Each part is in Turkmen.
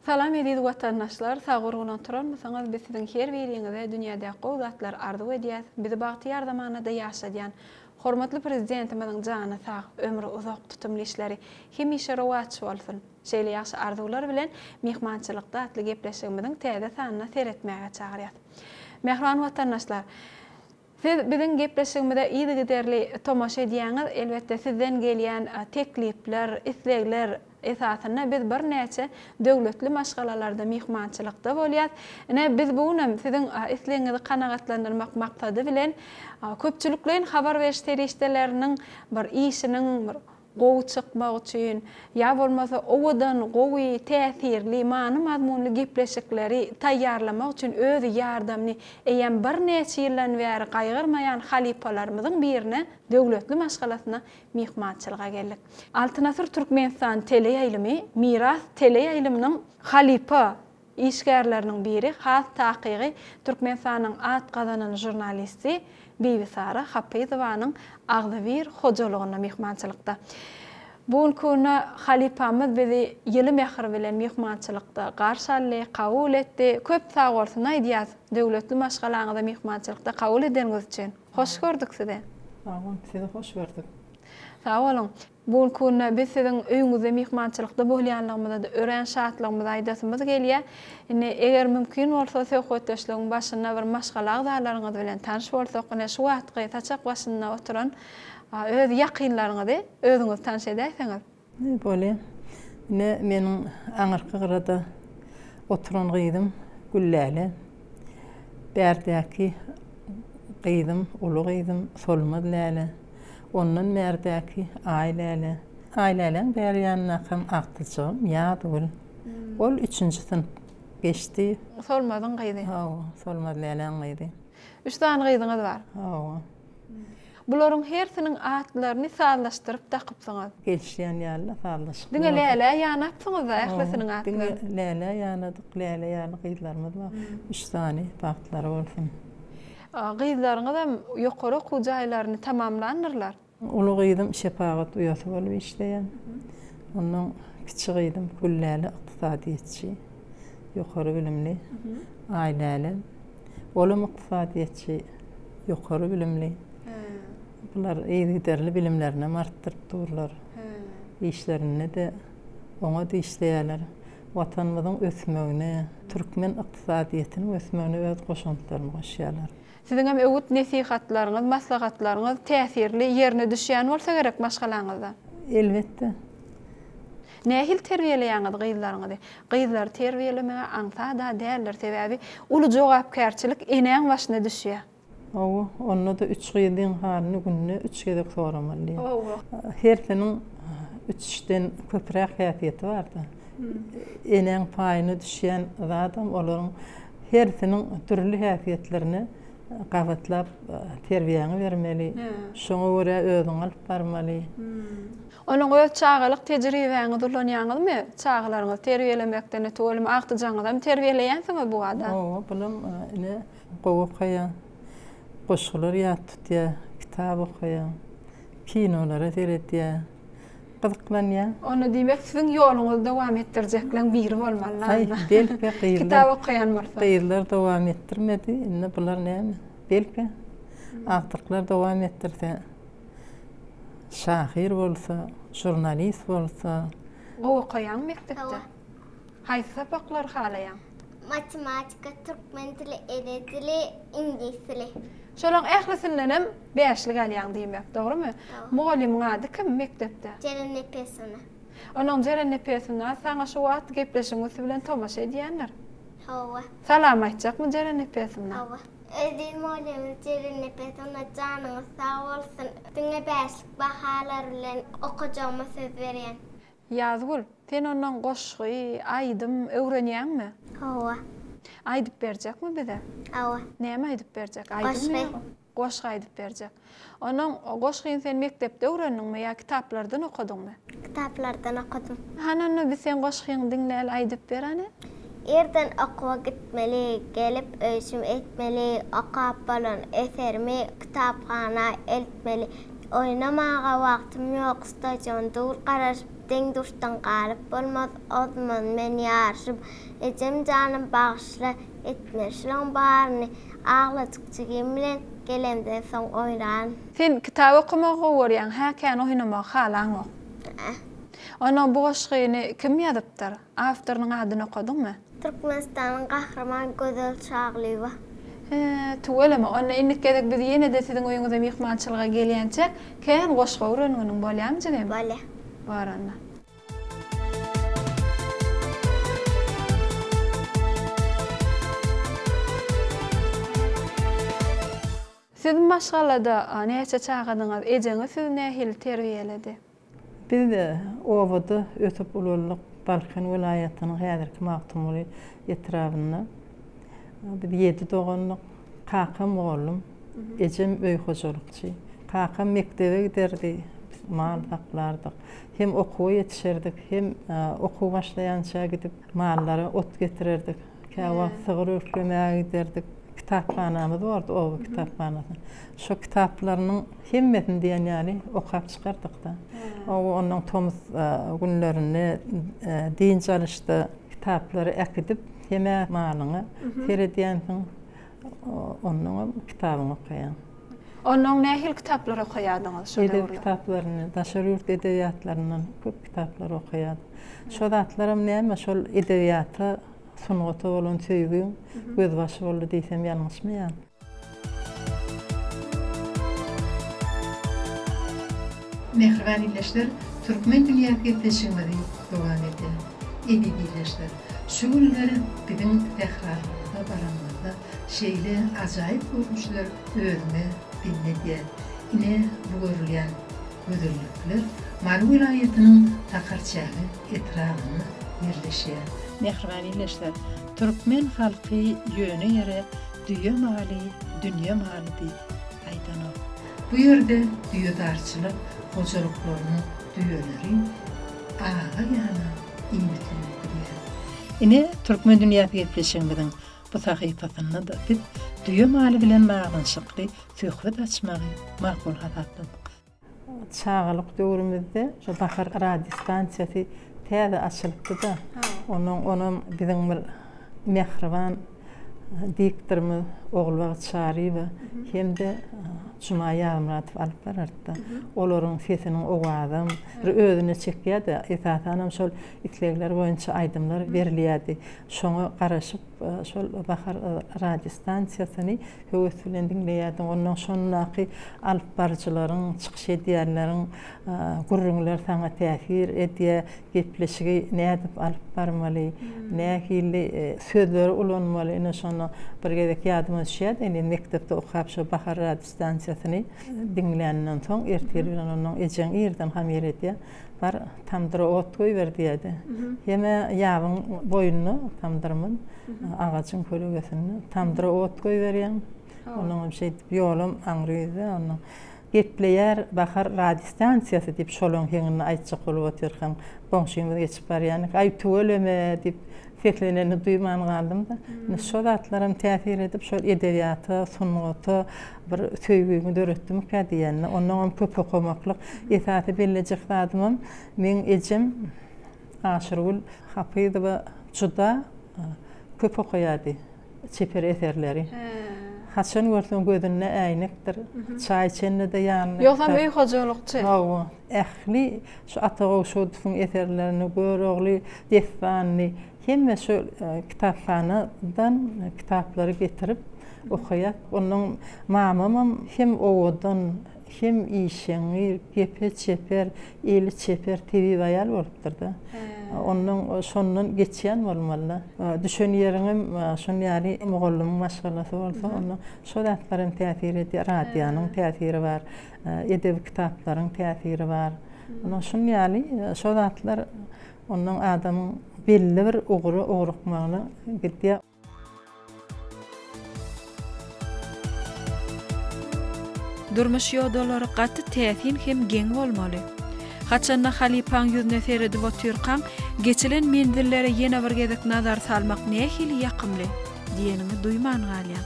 Salam eziz watandaşlar sag gurgun oturanmysyňyz biz siziň her biriňize dünýädäki gowy zatlary arzuw edýäs bizi bagtyýar zamanada ýaşadýan hormatly prezidentimiziň jany sag ömri uzak tutumly işleri hemişe rowaç bolsun şeýle ýagşy arzuwlar bilen myhmançylykda atly gepleşigimiziň täze sanyna seretmäge çagyrýas mähriban watandaşlar Siz biziň gepleşigimize yzygiderli tomaşa edýäňiz, elbetde sizden gelýän teklipler, islegler esasynda biz birnäçe döwletli maşgalalarda myhmançylykda bolýas. Ine, biz bu günem siziň islegiňizi kanagatlandyrmak maksady bilen köpçülikleýin habar beriş serişdeleriniň bir işiniň bir gowy çykmak üçin, ýa bolmasa owadan, gowy, täsirli, many-mazmunly gepleşikleri taýýarlamak üçin öz ýardamyny eýýäm birnäçe ýyldan bäri gaýgyrmaýan halypalarymyzyň birine, döwletli maşgalasyna myhmançylyga geldik. Altyn asyr Türkmenistan teleýaýlymy Miras teleýaýlymynyň halypa işgärleriniň biri, has takygy, Türkmenistanyň at gazanan žurnalisti Bibisara Hapyzowanyň agzybir hojalygynda myhmançylykda. Bu günki günde halypamyz bizi ýyly mähir bilen myhmançylykda garşy aldy, kabul etdi. Köp sagbolsun aýdýas, döwletli maşgalaňyza myhmançylykda kabul edeniňiz üçin. Hoş gördük sizi. Sag boluň, sizi hoş gördük. Sag boluň. Bu günki günde biz siziň öýüňizde myhmançylykda bolýanlygymyza-da örän şatlygymyzy aýdasymyz gelýär. Indi, eger mümkin bolsa, söhbetdeşligiň başynda bir maşgala agzalaryňyz bilen tanyş bolsak, ine, şu wagtky saçak başynda oturan öz ýakynlaryňyzy özüňiz tanyş edäýseňiz. Bolýar. Ine, meniň aňyrky gyrada oturan gyzym Gülläle. Bärdäki gyzym, uly gyzym Solmaz Läle. Ondan bärdäki Aýläle. Aýläläň bäri ýanyndakam agtyjygym Ýazgül. Ol üçünji synp geçdi. Solmazyň gyzy. Hawa, Solmaz läläň gyzy. Üç sany gyzyňyz bar. Hawa. Bularyň hersiniň atlaryny sazlaşdyryp dakypsyňyz. Gelişýän ýaly sazlaşykly. Diňe Lälä ýanapsyňyz-da ählisiniň atlaryny. Diňe Lälä ýanadyk. Läle ýaly gyzlarymyz bar. Üç sany bagtlary bolsun. Gyzlaryňyzam ýokary okuw jaýlaryny tamamlandyrlar. Uly gyzym şepagat uýasy bolup işleýär. Ondan kiçi gyzym Gülläle ykdysadyýetçi, ýokary bilimli. Aýläle, olam ykdysadyýetçi, ýokary bilimli. Bular yzygiderli bilimlerinem artdyryp durlar. Işlerinde-de oňat işleýärler. Watanymyzyň ösmegine, türkmen ykdysadyýetiniň ösmegine öz goşantlaryny goşýarlar. Siziňem öwüt-nesihatlaryňyz, maslahatlaryňyz täsirli ýerine düşýän bolsa gerek maşgalaňyzda? Elbetde. Nähili terbiýeleýäňiz gyzlaryňyzy? Gyzlary terbiýelemeg-ä aňsat-a däldir, sebäbi uly jogapkärçilik enäň başyna düşýär. Hawa, onda-da üç gyzyň halyny günde üç gezek soramaly diýýär. Hawa. Hersiniň üçden köpräk häsiýeti bar-da. Enäň paýyna düşýän zadam olaryň hersiniň dürli häsiýetlerine gabatlap terbiýäňi bermeli. Şoňa görä özüňi alyp barmaly. Onuň öz çagalyk tejribäňizi ulanýaňyzmy çagalaryňyzy terbiýelemekde tüweleme agtyjagyňyzam terbiýeleýänsiňiz bu bada. Hawa, bulam ine Gowy okaýar. Goşgular ýat tutýar, kitap okaýar, kinolara seredýär, gyzyklanýar. Onda diýmek siziň ýoluňyzy dowam etdirjekleň biri bolmaly Aý, belki gyzlar. Kitap okaýan bolsa. Gyzlar dowam etdirmedi, indi bular näme? Belki agtyklar dowam etdirse, şahyr bolsa, žurnalist bolsa. Gowy okaýaňmy mekdepde? Haýsy sapaklary halaýaň? Matematika, türkmen dili, ene dili, iňlis dili. Şolaň ählisindenem bäşlik alýaň diýmek, dogrumy? Mugallymyň ady kim mekdepde? Jeren Nepesowna. Onuň Jeren Nepesowna saňa şu wagt gepleşigiň üsti bilen tomaşa edýändir. Hawa. Salam aýtjakmy Jeren Nepesowna? Hawa. Eziz mugallymymyz Jeren Nepesowna janyňyz sag bolsun. Diňe bäşlik bahalar bilen okajagyma söz berýän. Ýazgül, sen ondan goşgy, aýdym öwrenýäňmi? Hawa. Aýdyp berjekmi bize? Hawa. Näme aýdyp berjek? Aýdymmy? Goşgy. Goşgy aýdyp berjek. Onnoň goşgyny sen mekdepde öwrendiňmi ýa kitaplardan okadyňmy? Kitaplardan okadym. Hany onda biz seň goşgyňy diňläli aýdyp ber hany. Irden okuwa gitmeli, gelip öýşüm etmeli, okap bolan eserimi kitaphana eltmeli. Oýnamaga wagtym ýok, stadion dur garaşyp. Deň-duşdan galyp bolmaz, Ozman men ýaryşyp. Ejem janym bagyşla, Etmişleň baryny. Aglajyk jigim bilen, Gelemden soň oýnaryn. Sen kitap okamagy gowy görýäň, hä kän oýnamagy halaňok. Hä. Onnoň bu goşgyny kim ýazypdyr? Awtorynyň adyny okadyňmy? Türkmenistanyň Gahrymany Gözel Çaglyýewa. Hä, tüweleme. Onda indiki gezek biz ýene-de siziň öýüňize myhmançylyga gelýänçäk, kän goşgy öwrenginiň bolýamy jigim? Bolýa. Bar onda. Siz maşgalada näçe çagadyňyz? Ejeňiz sizi nähili terbiýeledi? Biz obada ösüp ulaldyk, Balkan welaýatynyň häzirki Magtymguly etrabynda. Biz ýedi dogandyk. Kakam mugallym, ejem öý hojalykçy. Kakam mekdebe giderdi, biz mal saklardyk. Hem okuwa ýetişerdik, hem okuw başlaýança gidip mallara ot getirerdik. Käwagt sygyr örklemäge giderdik. Kitaphanamyz bardy, oba kitaphanasy. Şo kitaplarynyň hemmesini diýen ýaly okap çykardyk-da. Oba onnoň tomus günlerinde dynç alyşda kitaplary äkidip, hem-ä malyňa seredýänsiň, onnoňam kitabyňy okaýaň. Onnoň nähili kitaplar okaýardyňyz şo döwürler? Edebi kitaplaryny, daşary ýurt edebiýatlaryndan köp kitaplar okaýardyk. Şo zatlaram näme, şol edebiýata, sungata bolan söýgiň gözbaşy boldy diýsem ýalňyşmaýan. Mähriban ildeşler, Türkmen dünýäsi gepleşigimizi dowam edýär. Eziz ildeşler, şu günler biziň sähralygymyza baranymyzda şeýle ajaýyp görnüşler özüne bendi edýär. Ine, bu görülýän gözellikler Mary welaýatynyň Sakarçäge etrabynda ýerleşýär. Mähriban ildeşler, türkmen halky ýöne ýere Düýe maly, dünýe maly diýip aýdanok. Bu ýerde düýedarçylyk hojalyklarynyň düýeleri aga-ýana iýmitlenip bilýär. Ine, Türkmen dünýäsi gepleşigimiziň bu sahypasynda-da biz düýe maly bilen baglanyşykly söhbet açmagy makul hasapladyk. Çagalyk döwrümizde şo Bahar radiostansiýasy täze açylypdy-da. Onuň onam biziň bir mähriban diktorymyz Ogulbagt Çaryýewa hem-de Juma Ýazmyradow alyp barardy-da. Olaryň sesiniň owazam bir özüne çekýärdi. Esasanam şol islegler boýunça aýdymlar berilýärdi. Şoňa garaşyp şol Bahar radiostansiýasyny höwes bilen diňleýärdim. Onnoň şondaky alypbaryjylaryň, çykyş edýänleriň gürrüňleri saňa täsir edýär. Gepleşigi nädip alyp barmaly, nähili sözleri ulanmaly, ine şony bir gezek ýadyma düşýär-de, indi mekdepde okap şo Bahar radiostansiýasyny diňländen soň, ertir bilen onnoň ejeň irden hamyr edýär. Bar, tamdyra ot goýber diýýärdi. Hem-ä ýabyň boýunda tamdyrymyz, agajyň kölegesinde tamdyra ot goýberýäň. Onuňam şeýdip ýolam aňry ýüzde onuň. Gepleýär Bahar radiostansiýasy diýip şolaň heňinde aýtjak bolup otyrkam, goňşymyz geçip barýan eken. Aý, tüweleme! diýip seslenenini duýman galdym-da. Indi şo zatlaram täsir edip, şol edebiýata, sungata bir söýgüňi döretdimikä diýende. Onnoňam köp okamaklyk. Esasy bellejek zadymam, meň ejem Aşyrgül Hapyzowa juda köp okaýardy çeper eserleri. Haçan görseň gözünde äýnekdir. Çaý içende-de ýanynda kitap. Ýogsam öý hojalykçy. Hawa. Ähli şu Ata Gowşudowyň eserlerini, Görogly dessanyny hemme şu kitaphanadan kitaplary getirip okaýar. Onnoň mamamam hem owadan, hem işeňňir, gepe çeper, eli çeper tebip aýal bolupdyr-da. Onnoň şondan geçýän bolmaly-da. Düşen ýeriňem şon ýaly mugallymyň maşgalasy bolsa, onda şo zatlar hem täsir edýär. Radionyň täsiri bar. Edebi kitaplaryň täsiri bar. Ondan şun ýaly şo zatlar ondan adamyň belli bir ugra ugrukmagyna gidýär. Durmuş ýodalary gaty täsin hem geň bolmaly. Haçanda halypaň ýüzüne seredip otyrkaň, geçilen menzillere ýene bir gezek nazar salmak nähili ýakymly diýeniňi duýman galýaň.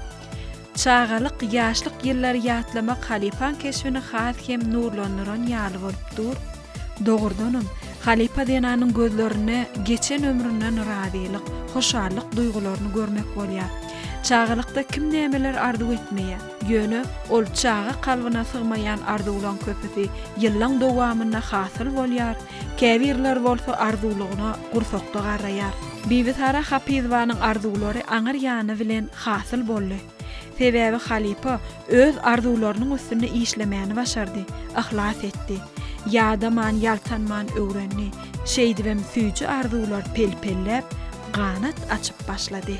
Çagalyk, ýaşlyk ýyllary ýatlamak halypaň keşbini has hem nurlandyran ýaly bolup dur. Dogrudanam, Halypa zenanyň gözlerinde geçen ömründen razylyk, hoşallyk duýgularyny görmek bolýar. Çagalykda kim nämeler arzuw etmeýär? Ýöne ol çaga kalbyna sygmaýan arzuwlaň köpüsi ýyllaň dowamynda hasyl bolýar, käbirleri bolsa arzuwlygyna gursakda garraýar. Bibisara Hapyzowanyň arzuwlary aňyr ýany bilen hasyl boldy. Sebäbi halypa öz arzuwlarynyň üstünde işlemäni başardy, yhlas etdi. Ýadaman, ýaltanman öwrendi. Şeýdibem süýji arzuwlar pel-pelläp, ganat açyp başlady.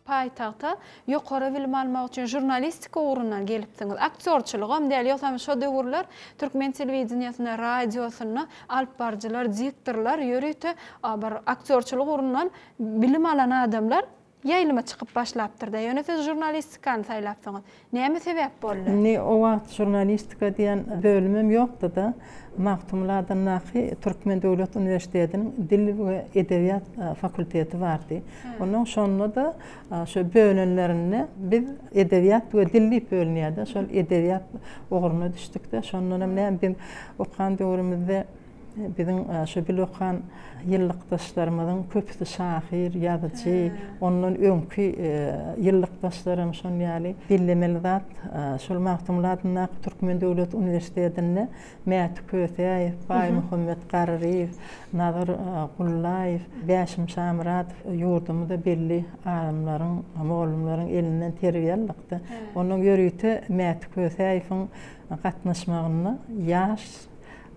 Paýtagta ýokary bilim almak üçin žurnalistika ugrundan gelipsiňiz. Aktýorçylygam däl, ýogsam şo döwürler türkmen telewideniýesinde, radiosynda alypbaryjylar, diktorlar ýörite bir aktýorçylyk ugrundan bilim alan adamlar ýaýlyma çykyp başlapdyr-da. Ýöne siz žurnalistikany saýlapsyňyz. Näme sebäp boldy? Indi o wagt žurnalistika diýen bölümem ýokdy-da. Magtymguly adyndaky Türkmen döwlet uniwersitetiniň dil we edebiýat fakulteti bardy. Onnoň şonda-da şo bölenlerinde biz edebiýat we dil diýip bölünýärdi. Şol edebiýat ugruna düşdük-de. Şondanam näme biz okan döwrümizde Biziň şu bile okan ýyllykdaşlarymyzyň köpüsi şahyr, ýazyjy, ondan öňki ýyllykdaşlaram şon ýaly. Bellemeli zat, şol Magtymguly adyndaky Türkmen döwlet uniwersitetinde Mäti Kösäýew, Baýmuhammet Garryýew, Nazar Gullaýew, Bäşim Şamyradow ýurdumyzda belli alymlaryň, mugallymlaryň elinden terbiýe aldyk-da. Ondan ýörite Mäti Kösäýewiň gatnaşmagynda ýaş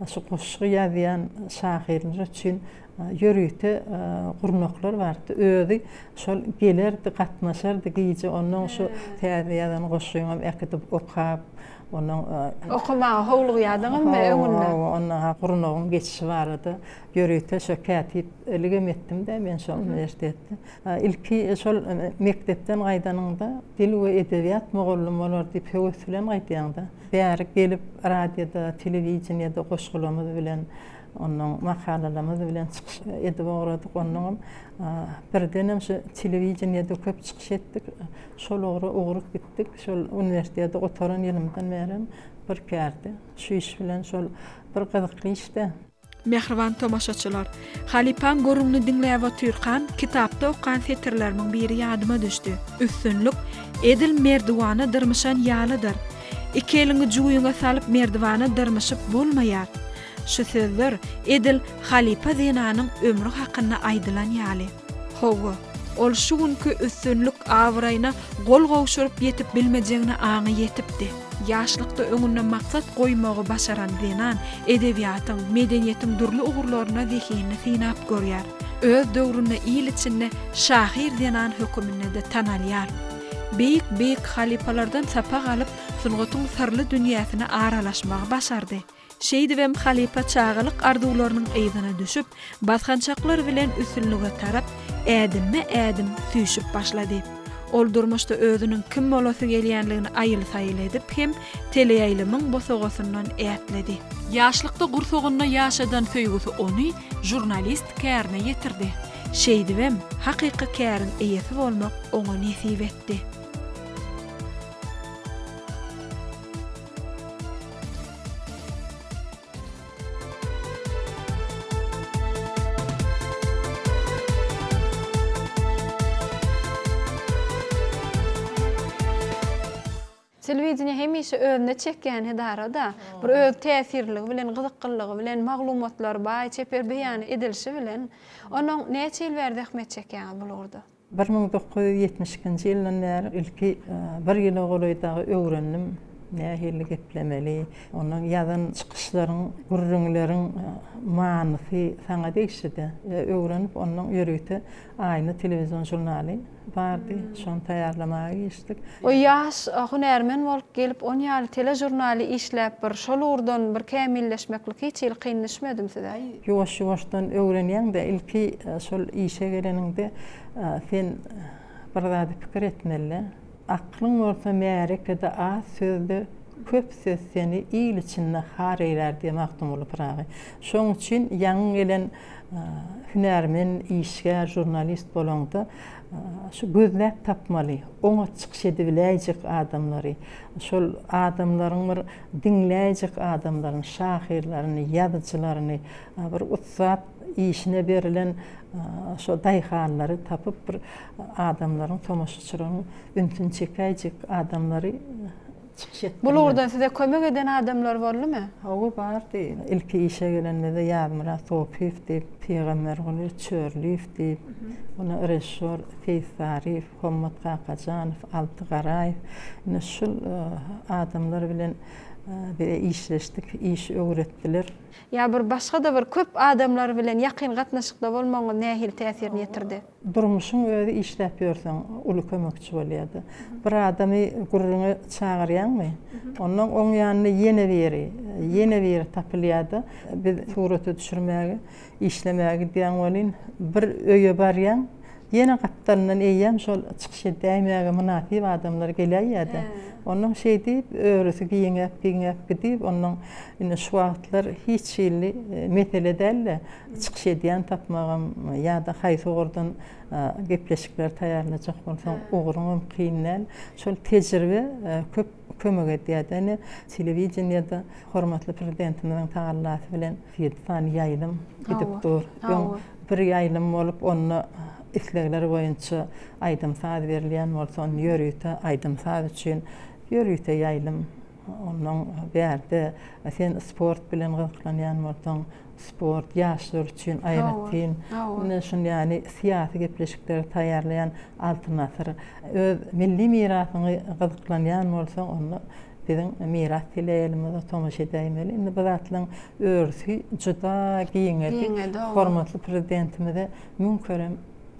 Şu goşgy ýazýan şahyrlar üçin ýörite gurnaklar bardy. Özi şol gelerdi, gatnaşardy gije. Onnoň şu täze ýazan goşgyňam äkidip okap, onnoň Okamaga howlugýardyňyzmy öňünde? Hawa, onnoň gurnagyň geçişi barada ýörite şo kätipligem etdim-de men şo uniwersitetde. Ilki şol mekdepden gaýdanyňda dil we edebiýat mugallymy bolar diýip höwes bilen gaýdýaň-da. Bärik gelip radioda, telewideniýede goşgularymyz bilen, onnoň makalalarymyz bilen çykyş edip ugradyk. Onnoňam birdenem şu telewideniýede köp çykyş etdik. Şol ugra ugrup gitdik. Şol uniwersiteti gutaran ýylymdan bärem bir kärde şu iş bilen şol bir gyzykly işde. Mähriban tomaşaçylar! Halypaň gürrüňini diňläp otyrkam, kitapda okan setirlerimiň biri ýadyma düşdi. Üstünlik, edil merdiwana dyrmyşan ýalydyr. Iki eliňi jübüňe salyp merdiwana dyrmyşyp bolmaýar. Şu sözler edil halypa zenanyň ömri hakynda aýdylan ýaly. Hawa, ol şu günki üstünlik abraýyna gol gowşuryp ýetip bilmejegine aňy ýetipdi. Ýaşlykda öňünde maksat goýmagy başaran zenan edebiýatyň, medeniýetiň dürli ugurlarynda zehinini synap görýär. Öz döwründe il içinde şahyr zenan höküminde-de tanalýar. Beýik-beýik halypalardan sapak alyp, sungatyň syrly dünýäsine aralaşmagy başardy. Şeýdibem halypa çagalyk arzuwlarynyň yzyna düşüp, basgançaklar bilen üstünlige tarap ädimme-ädim süýşüp başlady. Ol durmuşda özüniň kim bolasy gelýänligini aýyl-saýyl edip hem teleýaýlymyň bosagasyndan ätledi. Ýaşlykda gursagynda ýaşadan söýgüsi ony žurnalist kärine ýetirdi. Şeýdibem hakyky käriň eýesi bolmak oňa nesip etdi. Telewideniýe hemişe özüne çekýän edara-da. Bir öz täsirliligi bilen, gyzyklylygy bilen, maglumatlar baý, çeper beýan edilişi bilen. Onuň näçe ýyl bäri zähmet çekýäňiz bul ugurda? 1972-nji ýyldan bäri ilki bir ýyla golaý dagy öwrendim, nähili geplemeli, ondan ýazan çykyşlaryň, gürrüňleriň manysy saňa degişli-dä. Öwrenip, ondan ýörite Aýna telewizion žurnaly bardy, şony taýýarlamaga girişdik. O ýaş hünärmen bolup gelip, on ýaly teležurnaly işläp bir şol ugurdan bir kämilleşmeklik hiç hili kyn düşmedimi size? Ýuwaş-ýuwaşdan öwrenýäň-de, ilki şol işe geleniňde sen bir zady pikir etmeli-dä. Aklyň bolsa märekede az sözle, köp söz seni il içinde har eýlär diýýär Magtymguly Pyragy. Şoň üçin ýaňy gelen hünärmen, işgär, žurnalist bolaňda. Şu gözläp tapmaly, oňat çykyş edibiläýjek adamlary, şol adamlaryň bir diňläýjek adamlaryny, şahyrlaryny, ýazyjylaryny, bir ussat işine berlen şo daýhanlary tapyp bir adamlaryň, tomaşaçylaryň ünsüni çekäýjek adamlary çykyş etdirmeli. Bul ugurdan size kömek eden adamlar boldumy? Hawa, bardy. Ilki işe gelenimizde Ýazmyrat Sopyýew diýip, Pygamberguly Çörliýew diýip, ony režissýor Seýit Saryýew, Hommat Kakajanow, Alty Garaýew, ine şul adamlar bilen bize işleşdik, iş öwretdiler. Ýa bir başga-da bir köp adamlar bilen ýakyn gatnaşykda bolmagyňyz nähili täsirini ýetirdi? Durmuşyň özi işläp ýörseň uly kömekçi bolýar-da. Bir adamy gürrüňe çagyrýaňmy, onnoň oň ýanynda ýene biri, ýene biri tapylýar-da. Biz surata düşürmäge, işlemäge gidýäň welin, bir öýe barýaň, Ýene gapdalyndan eýýäm şol çykyş edäýmäge mynasyp adamlar geläýýär-dä. Onnoň şeý diýip, örüsi giňäp-giňäp gidip, onnoň indi şu wagtlar hiç hili mesele däl-de, çykyş edýän tapmagam ýa-da haýsy ugurdan gepleşikleri taýýarlajak bolsaň, ugruňam kyn däl. Şol tejribe köp kömek edýär-de. Ine, telewideniýede hormatly Prezidentimiziň tagallasy bilen ýedi sany ýaýlym gidip dur. Öň Bir ýaýlym bolup, onda islegler boýunça aýdym-saz berilýän bolsa, onda ýörite aýdym-saz üçin ýörite ýaýlym. Onnoň bärde sen sport bilen gyzyklanýan bolsaň, sport, ýaşlar üçin aýratyn. Ine, şuny ýaly syýasy gepleşikleri taýýarlaýan Altyn asyr. Öz milli mirasyňy gyzyklanýan bolsaň, onda Biziň Miras teleýaýlymyza tomaşa edäýmeli. Indi bu zatlaryň örüsi juda giňedi. Hormatly Prezidentimize müň kerem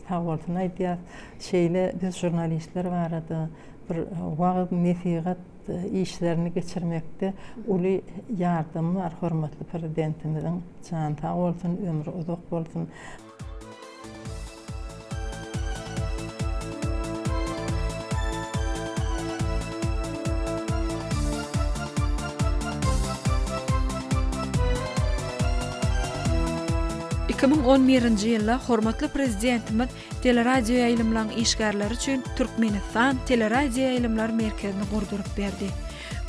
sagbolsun aýdýas. Şeýle biz žurnalistler barada bir wagyz-nesihat işlerini geçirmekde uly ýardamy bar hormatly Prezidentimiziň. Jany sag bolsun, ömri uzak bolsun. 2011 ýylda hormatly Prezidentimiz teleradioýaýlymlaryň işgärleri üçin Türkmenistan teleradioýaýlymlar merkezini gurduryp berdi.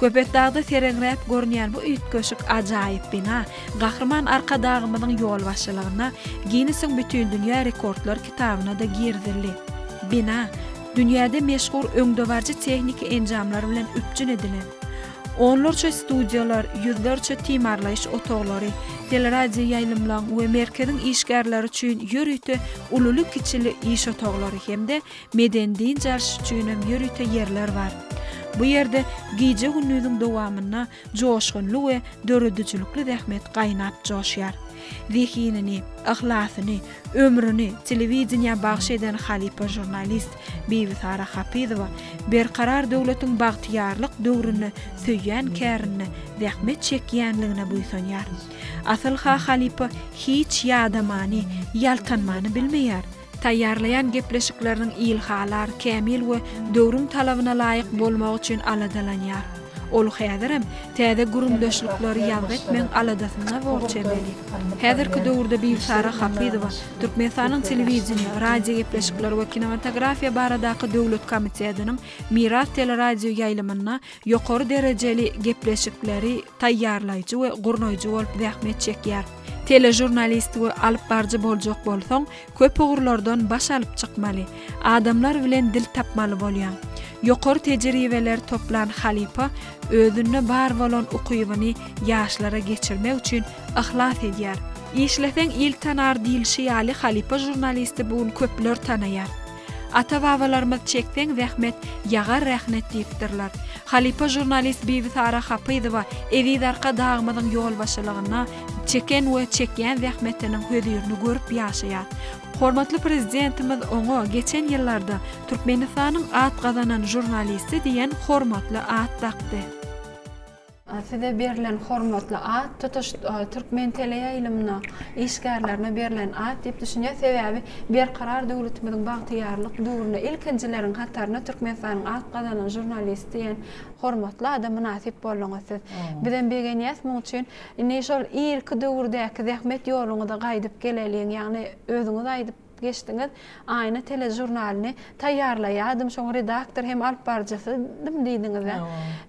Köpetdagda sereňräp görünýän bu üýtgeşik ajaýyp bina Gahryman Arkadagymyzyň ýolbaşçylygynda Ginnesiň Bütindünýä rekordlar kitabyna-da girizildi. Bina dünýäde meşhur öňdebaryjy tehniki enjamlar bilen üpjün edilen. Onlarça studiýalar, ýüzlerçe timarlaýyş otaglary, teleradioýaýlymlaryň we merkeziň işgärleri üçin ýörite ululy-kiçili iş otaglary hem-de Medeni-dynç alyş üçinem ýörite ýerler bar. Bu ýerde gije-gündiziň dowamynda joşgunly we döredijilikli zähmet gaýnap joşýar. Zehinini, yhlasyny, ömrüni telewideniýä bagyş eden halypa žurnalist Bibisara Hapyzowa Berkarar döwletiň bagtyýarlyk döwründe söýýän kärinde zähmet çekýänligine buýsanýar. Asyl-ha halypa hiç ýadamany, ýaltanmany bilmeýär. Taýýarlaýan gepleşikleriniň ilhalar, kämil we döwrüň talabyna laýyk bolmagy üçin aladalanýar. Ol häzirem täze gürrüňdeşlikleri ýazgy etmegiň aladasynda bor çemeli. Häzirki döwürde Bibisara Hapyzowa Türkmenistanyň Telewideniýe, radiogepleşikler we kinematografiýa baradaky döwlet komitetiniň Miras teleradioýaýlymynda ýokary derejeli gepleşikleri taýýarlaýjy we gurnaýjy bolup zähmet çekýär. Teležurnalist we alypbaryjy boljak bolsaň, köp ugurlardan baş alyp çykmaly, adamlar bilen dil tapmaly bolýaň. Ýokary tejribeleri toplan halypa özünde bar bolan ukybyny ýaşlara geçirmek üçin yhlas edýär. Işleseň il tanar diýlişi ýaly halypa žurnalisti bu gün köpler tanaýar. Ata-babalarymyz çekseň zähmet, ýagar rehnet diýipdirler. Halypa žurnalist Bibisara Hapyzowa eziz Arkadagymyzyň ýolbaşçylygynda çeken we çekýän zähmetiniň hözirini görüp ýaşaýar. Hormatly Prezidentimiz oňa geçen ýyllarda Türkmenistanyň at gazanan žurnalisti diýen hormatly at dakdy. Size berlen hormatly at tutuş türkmen teleýaýlymyna, işgärlerine berlen at diýip düşünýäs. Sebäbi Berkarar döwletimiziň bagtyýarlyk döwründe ilkinjileriň hatarynda Türkmenistanyň at gazanan žurnalisti diýen hormatly ada mynasyp bolduňyz siz. Bizem begenýäs muň üçin. Indi şol irki döwürdäki zähmet ýoluňyza gaýdyp geleliň. Ýagny özüňiz aýdyp. geçdiňiz, Aýna teležurnalyny taýýarlaýardym, şoň redaktor hem alyp baryjysydym diýdiňiz-ä.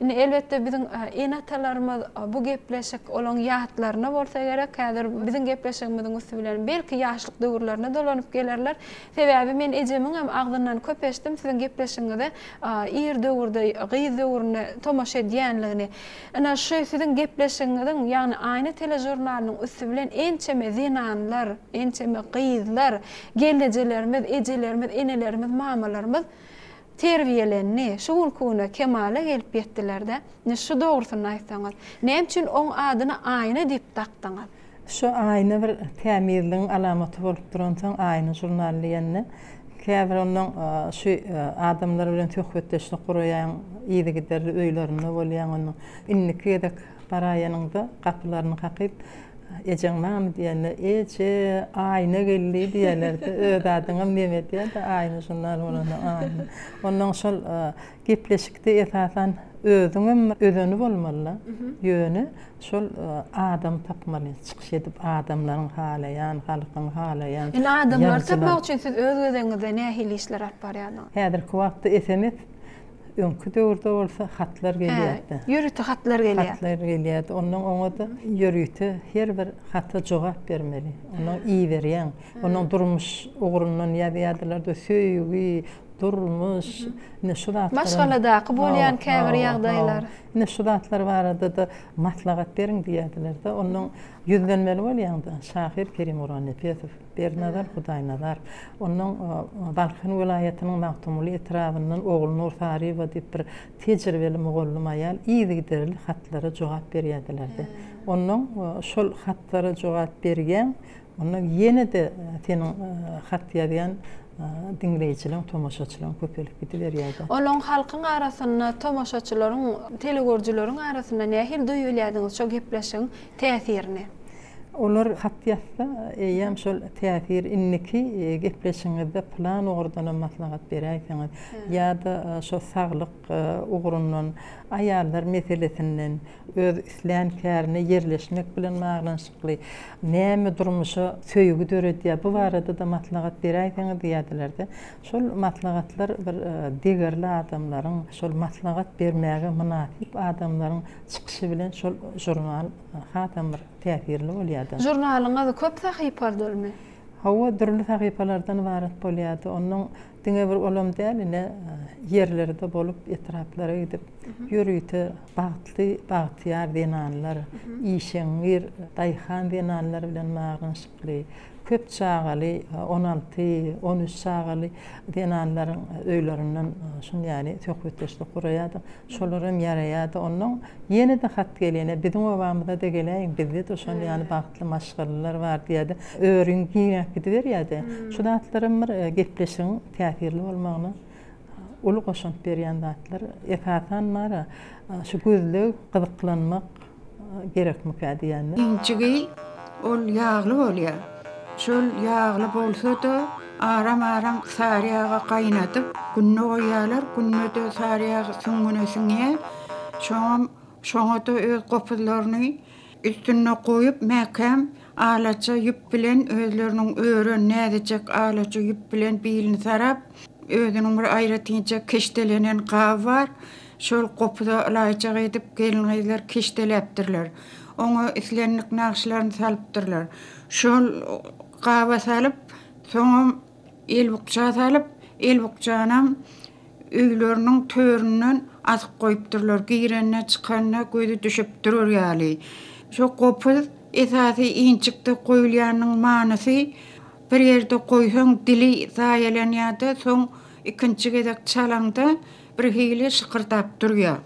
Indi elbetde biziň ene-atalarymyz bu gepleşik olaň ýatlarynda bolsa gerek, häzir biziň gepleşigimiziň üsti bilen belki ýaşlyk döwürlerine dolanyp gelerler. Sebäbi men ejemiňem agzyndan köp eşitdim siziň gepleşigiňize ir döwürde, gyz döwründe tomaşa edýänligini. Ine şu siziň gepleşigiňiziň, ýagny Aýna teležurnalynyň üsti bilen ençeme zenanlar, ençeme gyzlar, gelnejelerimiz, ejelerimiz, enelerimiz, mamalarymyz terbiýelendi, şu günki güne kemala gelip ýetdiler-de. Ine şu dogrusyny aýtsaňyz, näme üçin oň adyny Aýna diýip dakdyňyz? Şu aýna bir tämizligiň alamaty bolup duransoň Aýna žurnaly diýende, käbir onnoň şu adamlar bilen söhbetdeşlik guraýaň, yzygiderli öýlerinde bolýaň onnoň. Indiki gezek baraýanyňda gapylaryny kakyp, Ejeň barmy diýende, Eje, Aýna geldi diýerler-de, öz adyňam neme edýär-de, Aýna žurnal bolanda Aýna. Onnoň şol gepleşikde esasan özüňem bir özeni bolmaly-da. Ýöne Şol adam tapmaly, çykyş edip adamlaryň halaýan, halkyň halaýan Indi adamlary tapmak üçin siz öz gezegiňizde nähili işler alyp barýardyňyz? Häzirki wagtda sms, öňki döwürde bolsa hatlar gelýärdi. Ýörite hatlar gelýär. Hatlar gelýärdi. Ondan oňa-da ýörite her bir hata jogap bermeli. Ondan iberýäň. Ondan durmuş ugrundan ýazýardylar-da, söýgi, durmuş, ine şu zatlar. Maşgaladaky bolýan käbir ýagdaýlar. Ine şu zatlar barada-da maslahat beriň diýerdiler-de, onnoň ýüzlenmeli bolýaň-da, şahyr Kerim Gurbannepesow, Berdinazar Hudaýnazarow, onnoň Balkan welaýatynyň Magtymguly etrabyndan Ogulnur Saryýewa diýip bir tejribeli mugallym aýal yzygiderli hatlara jogap berýärdiler-de. Onnoň şol hatlara jogap berýäň, Ondan ýene-de seniň hat ýazýan diňleýjileň, tomaşaçylaň köpelip gidiberýär-de. Olaň halkyň arasynda, tomaşaçylaryň, telegörüjileriň arasynda nähili duýulýardyňyz şo gepleşigiň täsirini? Olar hat ýazsa, eýýäm şol täsir indiki gepleşigiňizde pylan ugurdanam maslahat beräýseňiz ýa-da şo saglyk ugrundan, aýallar meselesinden, öz islän kärine ýerleşmek bilen baglanyşykly näme durmuşa söýgi döredýär, bu barada-da maslahat beräýseňiz diýýärdiler-de. Şol maslahatlar bir degerli adamlaryň, şol maslahat bermäge mynasyp adamlaryň çykyşy bilen şol žurnal hasam bir täsirli bolýar-da. Žurnalyňyz köp sahypalymy? Hawa, dürli sahypalardan ybarat bolýardy. Onuň Diňe bir olam däl, ine, ýerlerde bolup, etraplara gidip, ýörite bagtly, bagtyýar zenanlar, işeňňir, daýhan zenanlar bilen baglanyşykly, köp çagaly, 16, 13 çagaly zenanlaryň öýlerinden şuny ýaly söhbetdeşlik guraýardyk. Şolar hem ýaraýardy. Onnoň ýene-de hat gelýär, ine, biziň obamyza-da geläýiň, bizde-de şon ýaly bagtly maşgalalar bar diýýärdi. Örüň giňäp gidiberýärdi. Şu zatlaram bir gepleşigiň täsirli bolmagyna uly goşant berýän zatlar. Esasan bar-a, şu gözleg, gyzyklanmak gerekmikä diýýän. Injigi ol ýagly bolýar. Şol ýagly bolsa-da, aram-aram sary ýaga gaýnadyp, günde goýýarlar. Günde-de sary ýag süňňüne siňýär. Şoňam, şoňa-da öz gopuzlaryny üstünde goýup, mäkäm alaça ýüp bilen özleriniň ören näzijek alaça ýüp bilen bilini sarap, özüniň bir aýratynja keşdelenen gaby bar. Şol gopuza ylaýjak edip gelin-gyzlar keşdeläpdirler. Oňa islendik nagyşlaryny salypdyrlar. Şol gaba salyp, soňam elbukja salyp, elbukjanam öýleriniň töründen asyp goýupdyrlar, girende, çykanda gözi düşüp durar ýaly. Şo gopuz esasy inçikde goýulýanynyň manysy, bir ýerde goýsaň dili zaýalanýar-da, soň ikinji gezek çalaňda birhili şykyrdap durýar.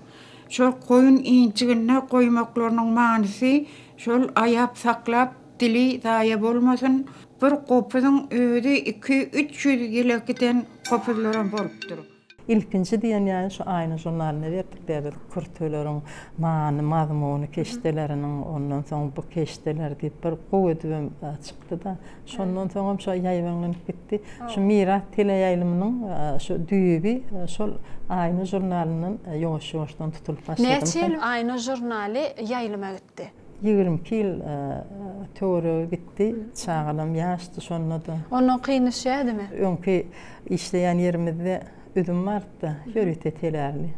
Şol goýun injiginde goýmaklarynyň manysy şol aýap saklap dili zaýa bolmasyn. Bir gopuzyň özi iki-üç ýüz ýyla giden gopuzlaram bolupdyr. Ilkinji diýen ýaly şu Aýna žurnalyna berdik bäbek kürteleriň many mazmuny keşdeleriniň ondan soň bu keşdeler diýip bir gowy edibem çykdy-da. Şondan soňam şo ýaýbaňlanyp gitdi. Şu Miras teleýaýlymynyň şu düýbi şol Aýna žurnalyndan ýuwaş-ýuwaşdan tutulyp başladym. Näçe ýyl Aýna žurnaly ýaýlyma gitdi? 22 ýyl töweregi gitdi. Çagalam ýaşdy şonda-da. Ondan kyn düşýädimi? Öňki işleýän ýerimizde üzüm bardy-da, ýörite telärli.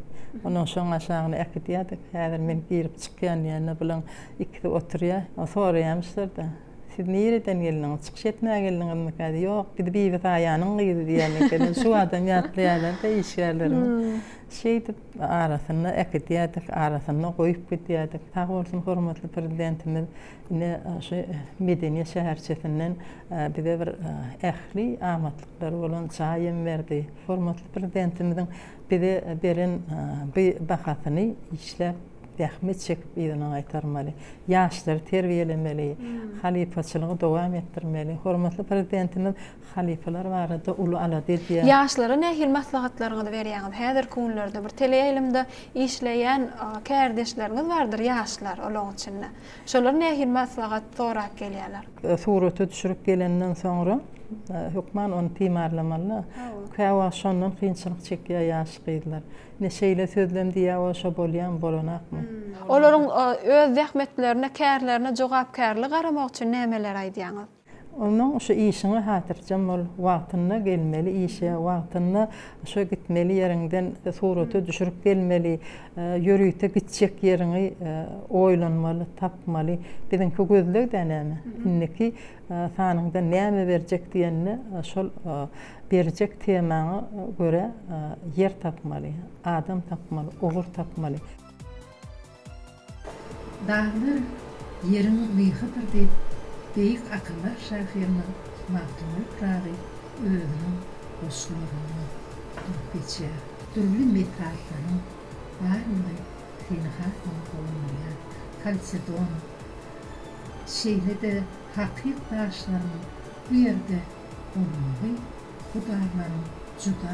Ondan şoň aşagyna äkidýärdik. Häzir men girip çykýan diýende bulaň ikisi oturýar. Soraýarmyşlar-da, Siz nireden geldiňiz? Çykyş etmäge geldiňizmikä? Ýok, biz Bibisaýanyň gyzy diýýän eken. Şu adam ýatlaýarlar-da işgärlerimiz. Şeýdip, arasynda äkidýärdik, arasynda goýup gidýärdik. Sag bolsun hormatly Prezidentimiz ine şu medeniýet şäherçesinden bize bir ähli amatlyklary bolan jaý hem berdi. Hormatly Prezidentimiziň bize beren bu bahasyny işläp, zähmet çekip yzyna gaýtarmaly. Ýaşlary terbiýelemeli, halypaçylygy dowam etdirmeli. Hormatly Prezidentimiz Halypalar barada uly alada edýär. Ýaşlara nähili maslahatlaryňyzy berýäňiz? Häzirki günlerde bir teleýaýlymda işleýän kärdeşleriňiz bardyr ýaşlar olaň içinde. Şolar nähili maslahat sorap gelýärler? Surata düşürip gelenden soňra hökman ony timarlamaly. Käwagt şondan kynçylyk çekýär ýaş gyzlar. Ine şeýle sözlem diýýär o şo bolýamy bolanakmy? Olaryň öz zähmetlerine, kärlerine jogapkärli garamak üçin nämeleri aýdýaňyz? Onnoň şu işiňe hatyrjem bol, wagtynda gelmeli işe, wagtynda şo gitmeli ýeriňden surata düşürip gelmeli, ýörite gitjek ýeriňi oýlanmaly, tapmaly. Biziňki gözleg-dä näme? Indiki sanyňda näme berjek diýende şol berjek temaňa görä ýer tapmaly, adam tapmaly, ugur tapmaly. Daglar Ýeriň myhydyr diýip, beýik akyldar şahyrymyz Magtymguly Pyragy özüniň goşgularynda durup geçýär. Dürli metallaryň barlygy seni hasam guwandyrýar. Halsedon, şeýle-de hakyk daşlaryň bu ýerde bolmagy bu daglaryň juda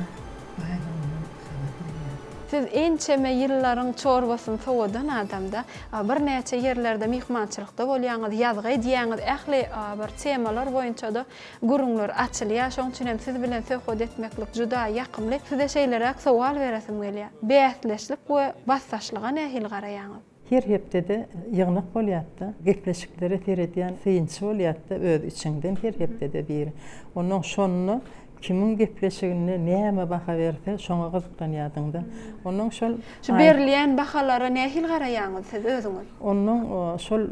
baýlygyndan habar berýär. Siz ençeme ýyllaryň çorbasyny sowadan adamda, birnäçe ýerlerde myhmançylykda bolýaňyz, ýazgy edýäňiz, ähli bir temalar boýunça-da gürrüňler açylýar. Şonuň üçin hem siz bilen söhbet etmeklik juda ýakymly. Size şeýleräk sowal beresim gelýär. Bäsleşlik we basdaşlyga nähili garaýaňyz? Her hepdede ýygnak bolýardy-da, gepleşiklere seredýän synçy bolýardy-da öz içiňden her hepdede biri. Onnoň şonda kimiň gepleşiginde näme baha berse şoňa gyzyklanýardyň-da. Onnoň şol Şu berilýän bahalara nähili garaýaňyz siz özüňiz? Onnoň şol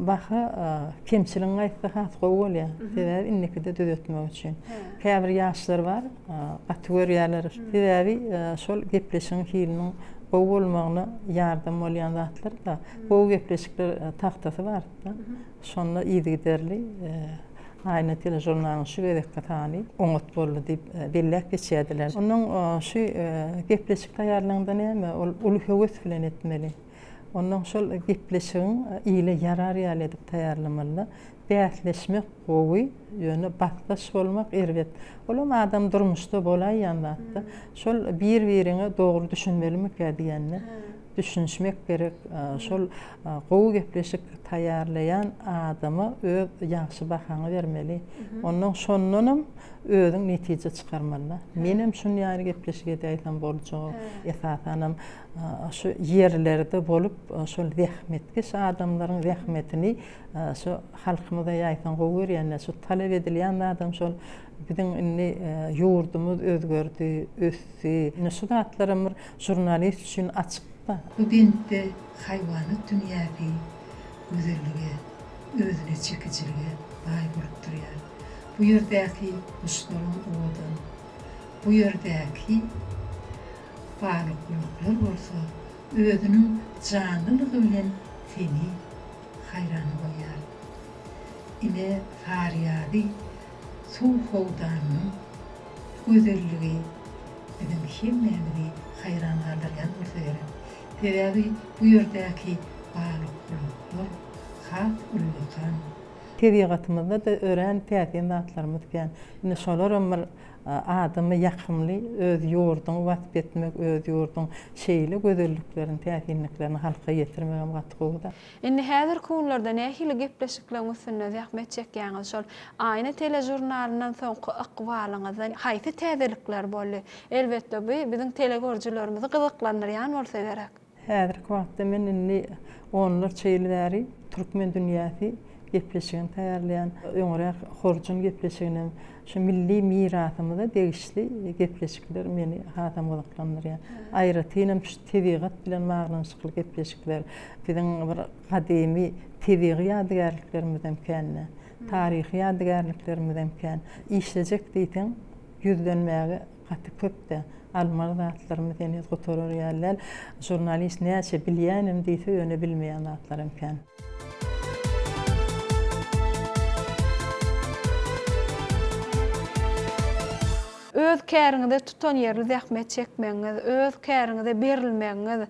baha kemçiligiňi aýtsa has gowy bolýar. Sebäbi indikide düzetmek üçin. Käbir ýaşlar bar, gaty görýärler. Sebäbi şol gepleşigiň hiliniň gowy bolmagyna ýardam bolýan zatlar-da. Gowy gepleşikler tagtasy bar-da. Şonda yzygiderli Aýna teležurnalyň şu gezekki sany oňat boldy diýip belläp geçýärdiler. Onnoň şu gepleşik taýýarlaňda näme, ol uly höwes bilen etmeli. Onnoň şol gepleşigiň ile ýarar ýaly edip taýýarlamaly-da. Bäsleşmek gowy, ýöne basdaş bolmak erbet. Olam adam durmuşda bolaýýan zatda. Şol bir-biriňe dogry düşünmelimikä diýende, düşünişmek gerek. Şol gowy gepleşik taýýarlaýan adama öz ýagşy bahaňy bermeli. Onnoň şondanam özüň netije çykarmaly-da. Menem şun ýaly gepleşik edäýsem boljak. Esasanam şu ýerlerde bolup, şol zähmetkeş adamlaryň zähmetini Şu halkymyza ýaýsaň gowy görýänler şu talap edilýän zadam şol biziň indi ýurdumyz özgerdi, ösdi. Indi şu zatlaram bir žurnalist üçin açykda. Bu bentde haýwanat dünýäsi gözellige, özüne çekijilige baý bolup durýar. Bu ýerdäki guşlaryň owadan, bu ýerdäki balykgulaklar bolsa özüniň janlylygy bilen seni haýran goýýar. Ine, Saryýazy suw howdanynyň gözelligi biziň hemmämizi haýran galdyrýan bolsa gerek. Sebäbi bu ýerdäki balykgulaklar has ullakan. Tebigatymyzda-da örän täsin zatlarymyz kän. Indi şolaram bir adama ýakymly öz ýurduňy wasp etmek, öz ýurduň şeýle gözelliklerini, täsinliklerini halka ýetirmegem gaty gowy zat. Indi häzirki günlerde nähili gepleşikleriň üstünde zähmet çekýäňiz? Şol Aýna teležurnalyndan soňky ykbalyňyzda haýsy täzelikler boldy? Elbetde bu biziň telegörüjilerimizi gyzyklandyrýan bolsa gerek. Häzirki wagtda men indi onlarça ýyl bäri. Türkmen dünýäsi gepleşigini taýýarlaýan, öňräk Horjun gepleşiginem şu milli mirasymyza degişli gepleşikler meni hasam gyzyklandyrýar. Aýratynam şu tebigat bilen baglanyşykly gepleşikler biziň bir gadymy tebigy ýadygärliklerimizem kän-de, taryhy ýadygärliklerimizem kän. Işlejek diýseň, ýüzlenmäge gaty köp-dä. Almaly zatlarymyz heniz gutarar ýaly däl. Žurnalist näçe bilýänim diýse, ýöne bilmeýän zatlaram kän. Öz käriňize tutanýerli zähmet çekmegiňiz, öz käriňize berilmegiňiz,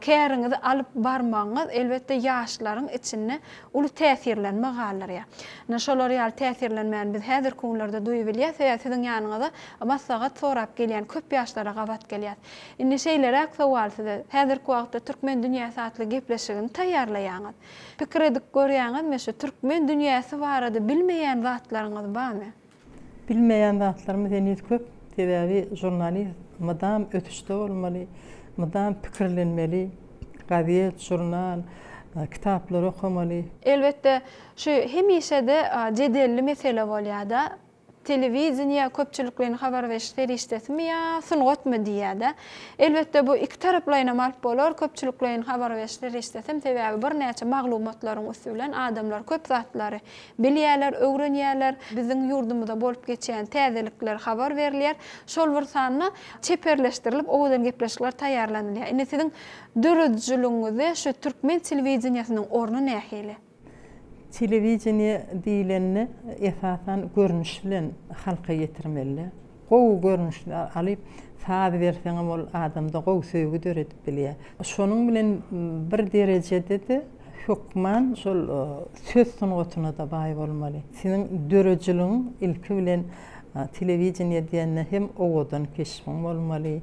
käriňizi alyp barmagyňyz, elbetde, ýaşlaryň içinde uly täsirlenme galdyrýar. Ine, şolar ýaly täsirlenmäni biz häzirki günlerde duýubilýäs, sebäbi siziň ýanyňyza maslahat sorap gelýän köp ýaşlara gabat gelýäs. Indi şeýleräk sowal size, häzirki wagtda Türkmen dünýäsi atly gepleşigini taýýarlaýaňyz. Pikir edip görýäňizmi, şu türkmen dünýäsi barada bilmeýän zatlaryňyz barmy? Bilmeýän zatlarymyz heniz köp. Sebäbi žurnalist mydam ösüşde bolmaly, mydam pikirlenmeli, gazet, žurnal, kitaplar okamaly. Elbetde, şu hemişe-de jedelli mesele bolýar-da. Telewideniýe köpçülikleýin habar beriş serişdesimi ýa sungatmy diýýär-de. Elbetde, bu ikitaraplaýynam alyp bolar, köpçülikleýin habar beriş serişdesem, sebäbi birnäçe maglumatlaryň üsti bilen adamlar köp zatlary Bilýärler, öwrenýärler. Biziň ýurdumyzda bolup geçýän täzelikler habar berilýär. Şol bir sanda çeperleşdirilip owadan gepleşikler taýýarlanylýar. Indi siziň döredijiligiňizde şu türkmen telewideniýesiniň orny nähili? Telewideniýe diýlende esasan görnüş bilen halka ýetirmeli. Gowy görnüşli alyp, saz berseňem ol adamda gowy söýgi döredip bilýär. Şonuň bilen bir derejede-de hökman şol söz sungatyna-da baý bolmaly. Seniň döredijiligiň ilki bilen telewideniýe diýende hem owadan keşbiň bolmaly,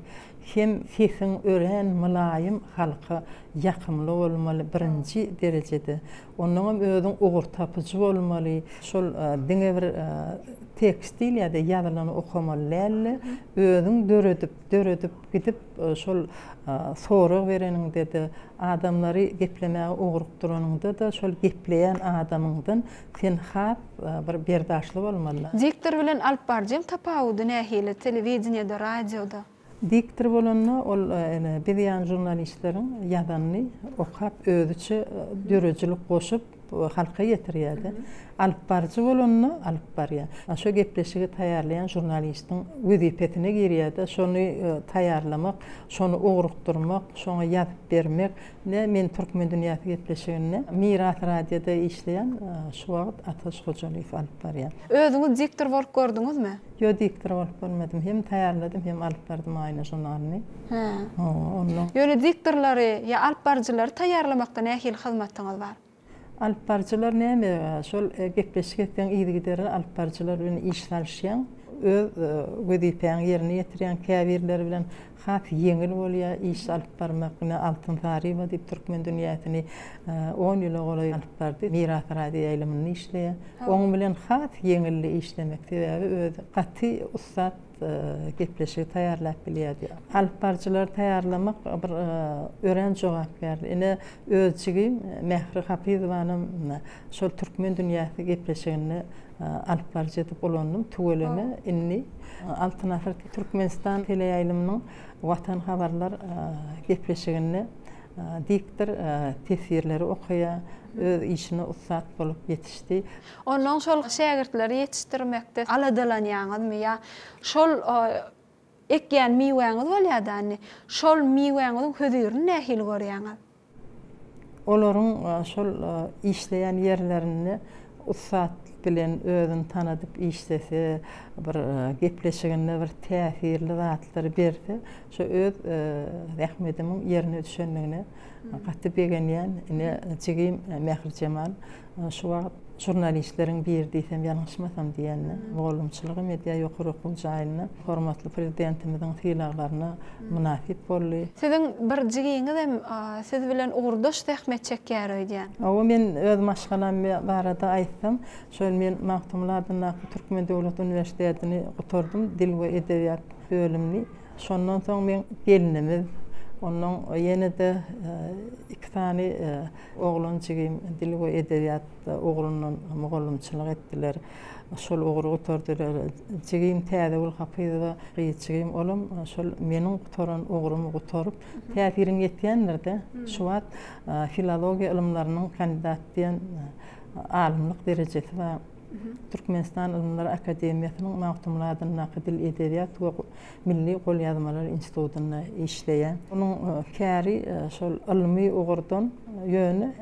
hem sesiň örän mylaýym, halka ýakymly bolmaly birinji derejede. Onnoňam özüň ugurtapyjy bolmaly. Şol diňe bir tekst diýilýär-de, ýazylany okamaly däl-de, özüň döredip, döredip gidip, şol sorag bereniňde-de, adamlary geplemäge ugrukdyranyňda-da, şol gepleýän adamyňdan sen has bir berdaşly bolmaly. Diktor bilen alypbaryjyň tapawudy nähili telewideniýede, radioda? Diktor bolanda ol biz ýaly žurnalistleriň ýazanyny okap özüçe döredijilik goşup halka ýetirýärdi. Alypbaryjy bolanda alyp barýar. Şo gepleşigi taýýarlaýan žurnalistiň wezipesine girýärdi. Şony taýýarlamak, şony ugrukdyrmak, şoňa ýazyp bermek. Ine men Türkmen dünýäsi gepleşiginde Miras radioda işleýän şu wagt Ataş Hojalyýew alyp barýar. Özüňiz diktor bolup gördüňizmi? Ýo diktor bolup görmedim. Hem taýýarladym, hem alyp bardym Aýna žurnalyny. Hä. Hawa, onda. Ýöne diktorlary ýa alyp baryjylary taýýarlamakda nähili hyzmatyňyz bar? Alyp baryjylar näme, şol gepleşik etseň yzygiderli alyp baryjylar bilen iş salyşýaň. Öz wezipäňi ýerine ýetirýäň. Käbirleri bilen has ýeňil bolýar iş alyp barmak. Ine Altyn Saryýewa diýip türkmen dünýäsini on ýyla golaý alyp bardy. Miras radioýaýlymynda işleýär. Oň bilen has ýeňildi işlemek, sebäbi özi gaty ussat gepleşigi taýýarlap bilýärdi. Alypbaryjylary taýýarlamak bir örän jogapkärli. Ine, öz jigim Mähri Hapyzowanam şol Türkmen dünýäsi gepleşiginde alypbaryjy edip ulandym. Tüweleme, indi Altyn asyr Türkmenistan teleýaýlymynyň Watan habarlar gepleşiginde Diktor teswirleri okaýar, öz işine ussat bolup ýetişdi. Onnoň şol şägirtleri ýetişdirmekde aladalanýaňyzmy ýa şol ekýän miwäňiz bolýada indi, şol miwäňiziň hözirini nähili görýäňiz? Olaryň şol işleýän ýerlerinde ussat bilen özüni tanadyp işlese, bir gepleşiginde bir täsirli zatlary berse, Şu öz zähmetimiň ýerine düşendigine gaty begenýän. Ine, jigim Mährijemal şu wagt žurnalistleriň biri diýsem ýalňyşmasam diýende, mugallymçylygam edýär ýokary okuw jaýynda. Hormatly Prezidentimiziň sylaglaryna mynasyp boldy. Siziň bir jigiňizem siz bilen ugurdaş zähmet çekýär öýdýän. Hawa, men öz maşgalam barada aýtsam, şol men Magtymguly adyndaky Türkmen döwlet uniwersitetini gutardym, dil we edebiýat bölümini. Şondan soň meň gelnimiz. Onnoň ýene-de iki sany oglan jigim dil we edebiýat ugrundan mugallymçylyk etdiler. Şol ugry gutardylar. Jigim Täzegül Hapyzowa, gyz jigim, olam şol meniň gutaran ugrumy gutaryp, täsiriň ýetýändir-de. Şu wagt filologiýa ylymlarynyň kandidaty diýen alymlyk derejesi bar. Türkmenistan Ylymlar akademiýasynyň Magtymguly adyndaky dil, edebiýat we milli golýazmalar institutynda işleýär. Onuň käri şol ylmy ugurdan, ýöne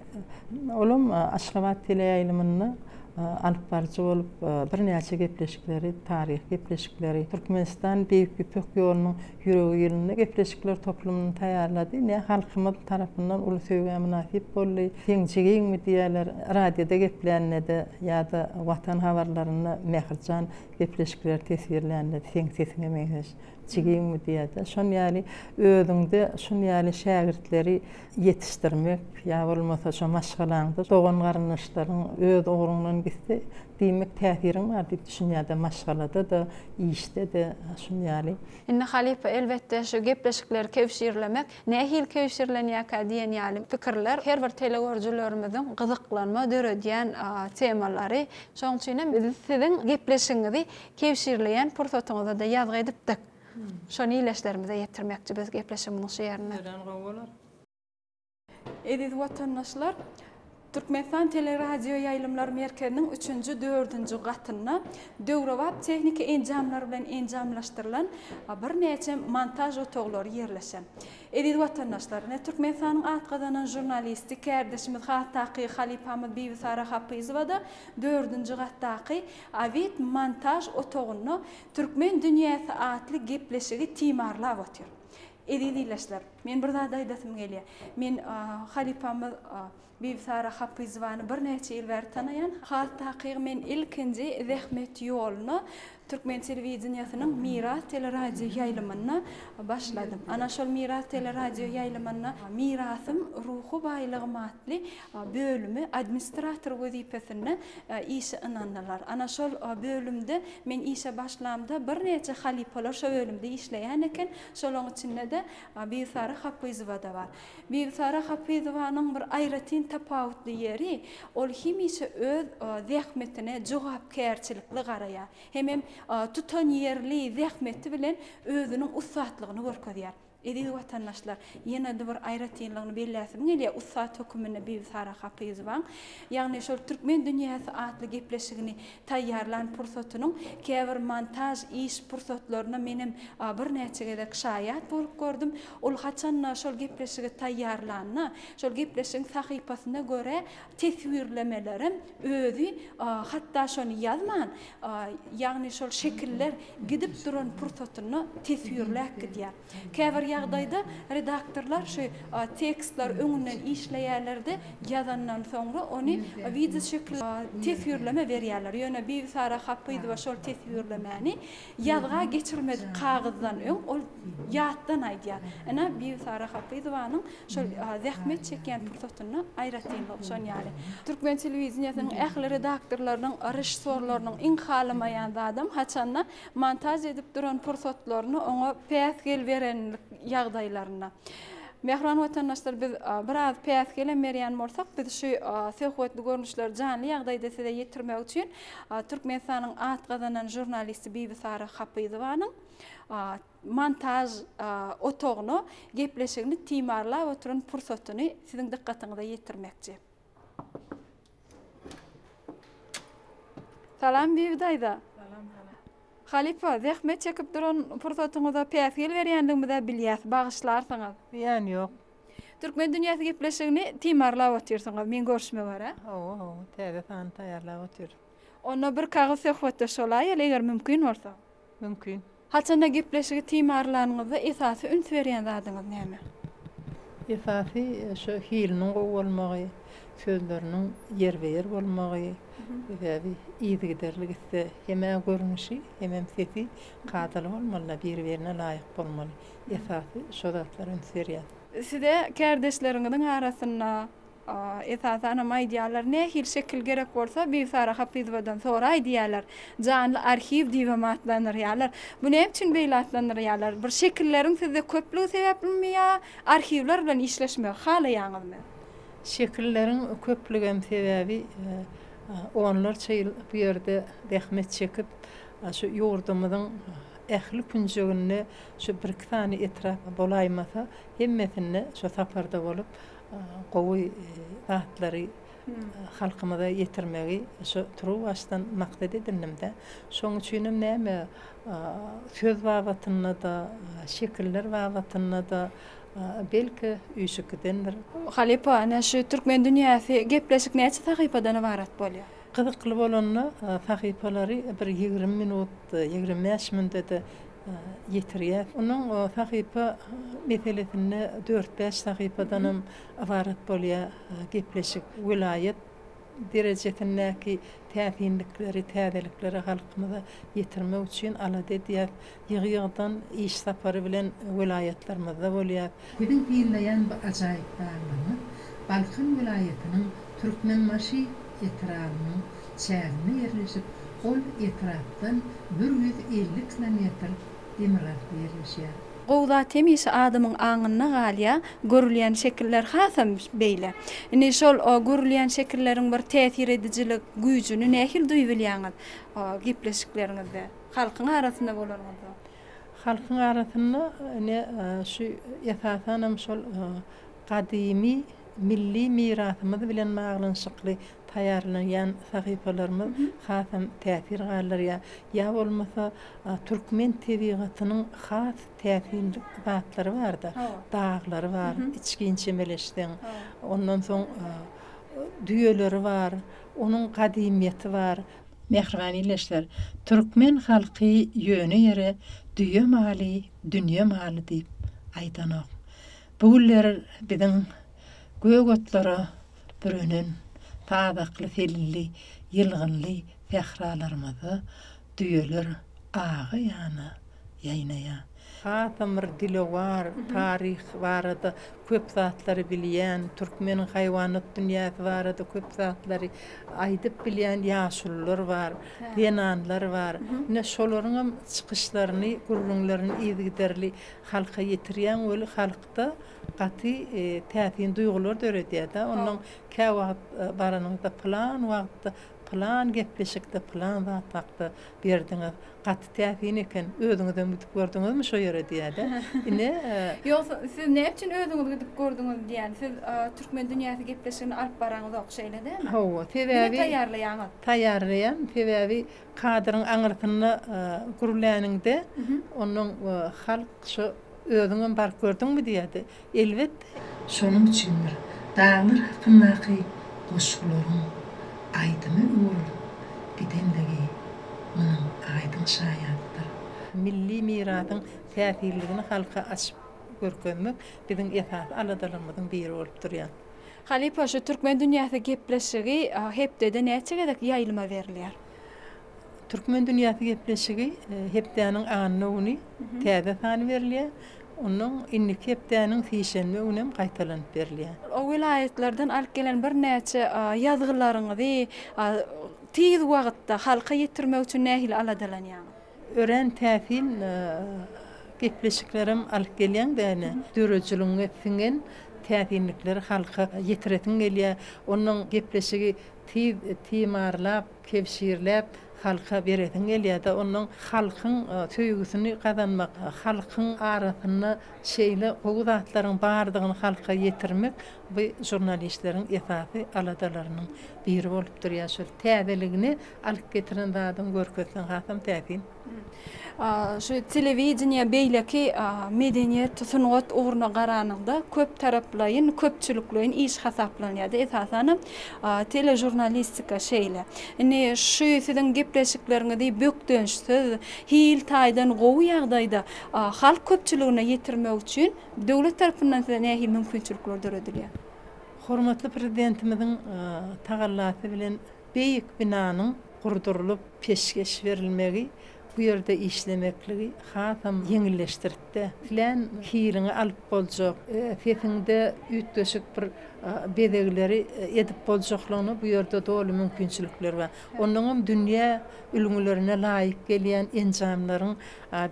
olam Aşgabat teleýaýlymynda alyp baryjy bolup birnäçe gepleşikleri, taryhy gepleşikleri, Türkmenistan Beýik Ýüpek ýolunyň ýüregi ýylynda gepleşikler toplumyny taýýarlady. Ine, halkymyz tarapyndan uly söýgä mynasyp boldy. Seň jigiňmi diýýärler. Radioda geplände-de ýa-da Watan habarlarynda Mährijan gepleşikleri teswirlände seň sesiňe meňzeş jigiňmi diýýär-de. Şon ýaly özüňde şun ýaly şägirtleri ýetişdirmek ýa bolmasa şo maşgalaňda dogan-garyndaşlaryň öz ugruňdan gitse, diýmek täsiriň bar diýip düşünýär-de maşgalada-da, işde-de şun ýaly. Indi halypa elbetde şu gepleşikleri kebşirlemek nähili kebşirlenýärkä diýen ýaly pikirler her bir telegörüjilerimiziň gyzyklanma döredýän temalary. Şonuň üçin hem biz siziň gepleşigiňizi kebşirleýän pursatyňyza-da ýazgy edipdik. Şony ildeşlerimize ýetirmekçi biz gepleşigimiziň şu ýerinde. Örän gowy bolar. Eziz watandaşlar, Türkmenistan teleradioýaýlymlar merkeziniň üçünji, dördünji gatynda döwrebap tehniki enjamlar bilen enjamlaşdyrylan birnäçe montaž otaglary ýerleşen. Eziz watandaşlar, ine Türkmenistanyň at gazanan žurnalisti, kärdeşimiz, has takygy halypamyz Bibisara Hapyzowa-da dördünji gatdaky Awid montaž otagynda Türkmen dünýäsi atly gepleşigi timarlap otyr. Eziz ildeşler, men bir zat aýdasym gelýär. Men halypamyz Bibisara Hapyzowany birnäçe ýyl bäri tanaýan. Has takygy men ilkinji zähmet ýoluna türkmen telewideniýesiniň Miras teleradioýaýlymynda başladym. Ana şol Miras teleradioýaýlymynda Mirasym, ruhy baýlygym atly bölümi administrator wezipesinde işe ynandylar. Ana şol bölümde men işe başlamda birnäçe halypalar şo bölümde işleýän eken. Şolaň içinde-de Bibisara Hapyzowa-da bar. Bibisara Hapyzowanyň bir aýratyn tapawutly ýeri, ol hemişe öz zähmetine jogapkärçilikli garaýar. Hemem tutanýerli zähmeti bilen özüniň ussatlygyny görkezýär. Eziz watandaşlar, ýene-de bir aýratynlygyny belläsim gelýär, ussat höküminde Bibisara Hapyzowaň, ýagny şol Türkmen dünýäsi atly gepleşigini taýýarlan pursatynyň käbir montaž iş pursatlaryna menem birnäçe gezek şaýat bolup gördüm. Ol haçanda şol gepleşigi taýýarlanda, şol gepleşigiň sahypasyna görä teswirlemelerem özi hatda şony ýazman, ýagny şol şekiller gidip duran pursatynda teswirläp gidýär. Käbir ýagdaýda redaktorlar şu tekstleri öňünden işleýärler-de, ýazandan soňra ony wideo şekilinde teswirleme berýärler. Ýöne Bibisara Hapyzowa şol teswirlemäni ýazga geçirmedik kagyzdan öň ol ýatdan aýdýar. Ine, Bibisara Hapyzowanyň şol zähmet çekýän pursatynda aýratynlygy şon ýaly. Türkmen telewideniýesiniň ähli redaktorlarynyň, režissýorlarynyň iň halamaýan zadam haçanda montaž edip duran pursatlaryny oňa päsgel berenlik ýagdaýlarynda. Mähriban watandaşlar biz biraz päsgelem berýän bolsak, biz şu söhbetli görnüşleri janly ýagdaýda size ýetirmek üçin Türkmenistanyň at gazanan žurnalisti Bibisara Hapyzowanyň montaž otagyna gepleşigini timarlap oturan pursatyny siziň dykgatyňyza ýetirmekçi. Salam Bibi daýza. Salam salam. Halypa, zähmet çekip duran pursatyňyza päsgel berýändigimiz-ä bilýäs, bagyşlarsyňyz. Zyýany ýok. Türkmen dünýäsi gepleşigini timarlap otyrsyňyz, meň görşüme görä. Hawa, hawa, täze sany taýýarlap otyrys. Onda bir kagyz söhbetdeş bolaýaly, eger mümkin bolsa. Mümkin. Haçanda gepleşigi timarlanyňyzda esasy üns berýän zadyňyz näme? Esasy şu hiliniň gowy bolmagy, sözleriniň ýerbe-ýer bolmagy, sebäbi yzygiderli gitse hem-ä görnüşi, hemem sesi kadaly bolmaly-da, biri-birine laýyk bolmaly. Esasy şo zatlara üns berýän. Size kärdeşleriňiziň arasynda. Esasanam aýdýarlar, nähili şekil gerek bolsa Bibisara Hapyzowadan soraý diýýärler. Janly arhiw diýibem atlandyrýarlar. Bu näme üçin beýle atlandyrýarlar? Bir şekilleriň sizde köplügi sebäplimi ýa arhiwler bilen işleşmegi halaýaňyzmy? Şekilleriň köplügem sebäbi onlarça ýyl bu ýerde zähmet çekip, şu ýurdumyzyň ähli künjeginde şu birki sany etrap bolaýmasa, hemmesinde şu saparda bolup, gowy zatlary halkymyza ýetirmegi şu turuwbaşdan maksat edindim-de. Şonuň üçinem näme, söz babatynda-da, şekiller babatynda-da, belki, üýşüp gidendir. Halypa, ine şu Türkmen dünýäsi gepleşik näçe sahypadan ybarat bolýar? Gyzykly bolanda sahypalary bir 20 minut, 25 münde-de ýetirýär. Onuň sahypa meselesinde dört-bäş sahypadanam ybarat bolýar gepleşik. Welaýat derejesindäki täsinlikleri, täzelikleri halkymyza ýetirmek üçin alada edýäris. Ýygy-ýygydan iş sapary bilen welaýatlarymyzda bolýas. Biziň synlaýan bu ajaýyp baglarymyz Balkan welaýatynyň Türkmenbaşy etrabynyň çäginde ýerleşip, ol etrapdan 150 kilometr demirgazykda ýerleşýär. Gowy zat hemişe adamyň aňynda galýar, görülýän şekiller hasam beýle. Indi şol görülýän şekilleriň bir täsir edijilik güýjüni nähili duýubilýäňiz gepleşikleriňizde, halkyň arasynda bolanyňyzda? Halkyň arasynda ine şu esasanam şol gadymy milli mirasymyz bilen baglanyşykly taýýarlanýan sahypalarymyz hasam täsir galdyrýar. Ýa bolmasa türkmen tebigatynyň has täsin zatlary bar-da, daglary bar, içgin çemeleşseň, ondan soň düýeleri bar, onuň gadymyýeti bar. Mähriban ildeşler, türkmen halky ýöne ýere düýe maly, dünýe maly diýip aýdanok. Bu günler biziň gök otlara bürenen sazakly-selilli, ýylgynly sähralarymyzda düýeler aga-ýana ýaýnaýar. Hasam bir dilewar, taryh barada köp zatlary bilýän, türkmeniň haýwanat dünýäsi barada köp zatlary aýdyp bilýän ýaşulular bar, zenanlar bar. Ine, şolaryňam çykyşlaryny, gürrüňlerini yzygiderli halka ýetirýäň weli halkda gaty täsin duýgular döredýär-de. Onnoň käwagt baranyňyzda pylan wagtda pylan gepleşikde pylan zat hakda berdiňiz. Gaty täsin eken. Özüňizem gidip gördüňizmi şo ýere diýýär-de. Ine. Ýogsa siz näme üçin özüňiz gidip gördüňiz diýýän. Siz Türkmen dünýäsi gepleşigini alyp baraňyzok, şeýle dälmi? Hawa, sebäbi. Diňe taýýarlaýaňyz. Taýýarlaýan, sebäbi kadryň aňyrsynda gürläniňde, onnoň halk şo özüňem baryp gördüňmi diýýär-de. Elbetde. Şonuň üçindir, daglar hakyndaky goşgularyň aýdyma öwrülip gidenligi munuň aýdyň şaýadydyr. Milli mirasyň täsirligini halka açyp görkezmek biziň esasy aladalarymyzyň biri bolup durýar. Halypa, şu Türkmen dünýäsi gepleşigi hepdede näçe gezek ýaýlyma berilýär? Türkmen dünýäsi gepleşigi hepdäniň anna güni täze sany berilýär. Onnoň indiki hepdäniň sişenbe günem gaýtalanyp berilýär. O welaýatlardan alyp gelen birnäçe ýazgylaryňyzy tiz wagtda halka ýetirmek üçin nähili aladalanýaňyz? Örän täsin gepleşiklerem alyp gelýäň däne. Döredijiligiňe siňen täsinlikleri halka ýetiresiň gelýär. Onnoň gepleşigi tiz timarlap, kebşirläp halka beresiň gelýär-de, onnoň halkyň söýgüsini gazanmak, halkyň arasynda şeýle gowy zatlaryň bardygyny halka ýetirmek bu žurnalistleriň esasy aladalarynyň biri bolup durýar. Şol täzeligini alyp getiren zadyňy görkezseň hasam täsin. Şu telewideniýe beýleki medeniýet, sungat ugruna garanyňda köptaraplaýyn, köpçülikleýin iş hasaplanýar-da, esasanam teležurnalistika şeýle. Indi şu siziň gepleşikleriňizi bökdençsiz, hil taýdan gowy ýagdaýda halk köpçüligine ýetirmek üçin döwlet tarapyndan size nähili mümkinçilikler döredilýär? Hormatly Prezidentimiziň tagallasy bilen beýik binanyň gurdurylyp, peşgeş berilmegi. bu ýerde işlemekligi hasam ýeňilleşdiripdi. Islän hiliňi alyp boljak, sesiňde üýtgeşik bir bezegleri edip boljaklygyna bu ýerde doly mümkinçilikler bar. Onnoňam dünýä ülňülerine laýyk gelýän enjamlaryň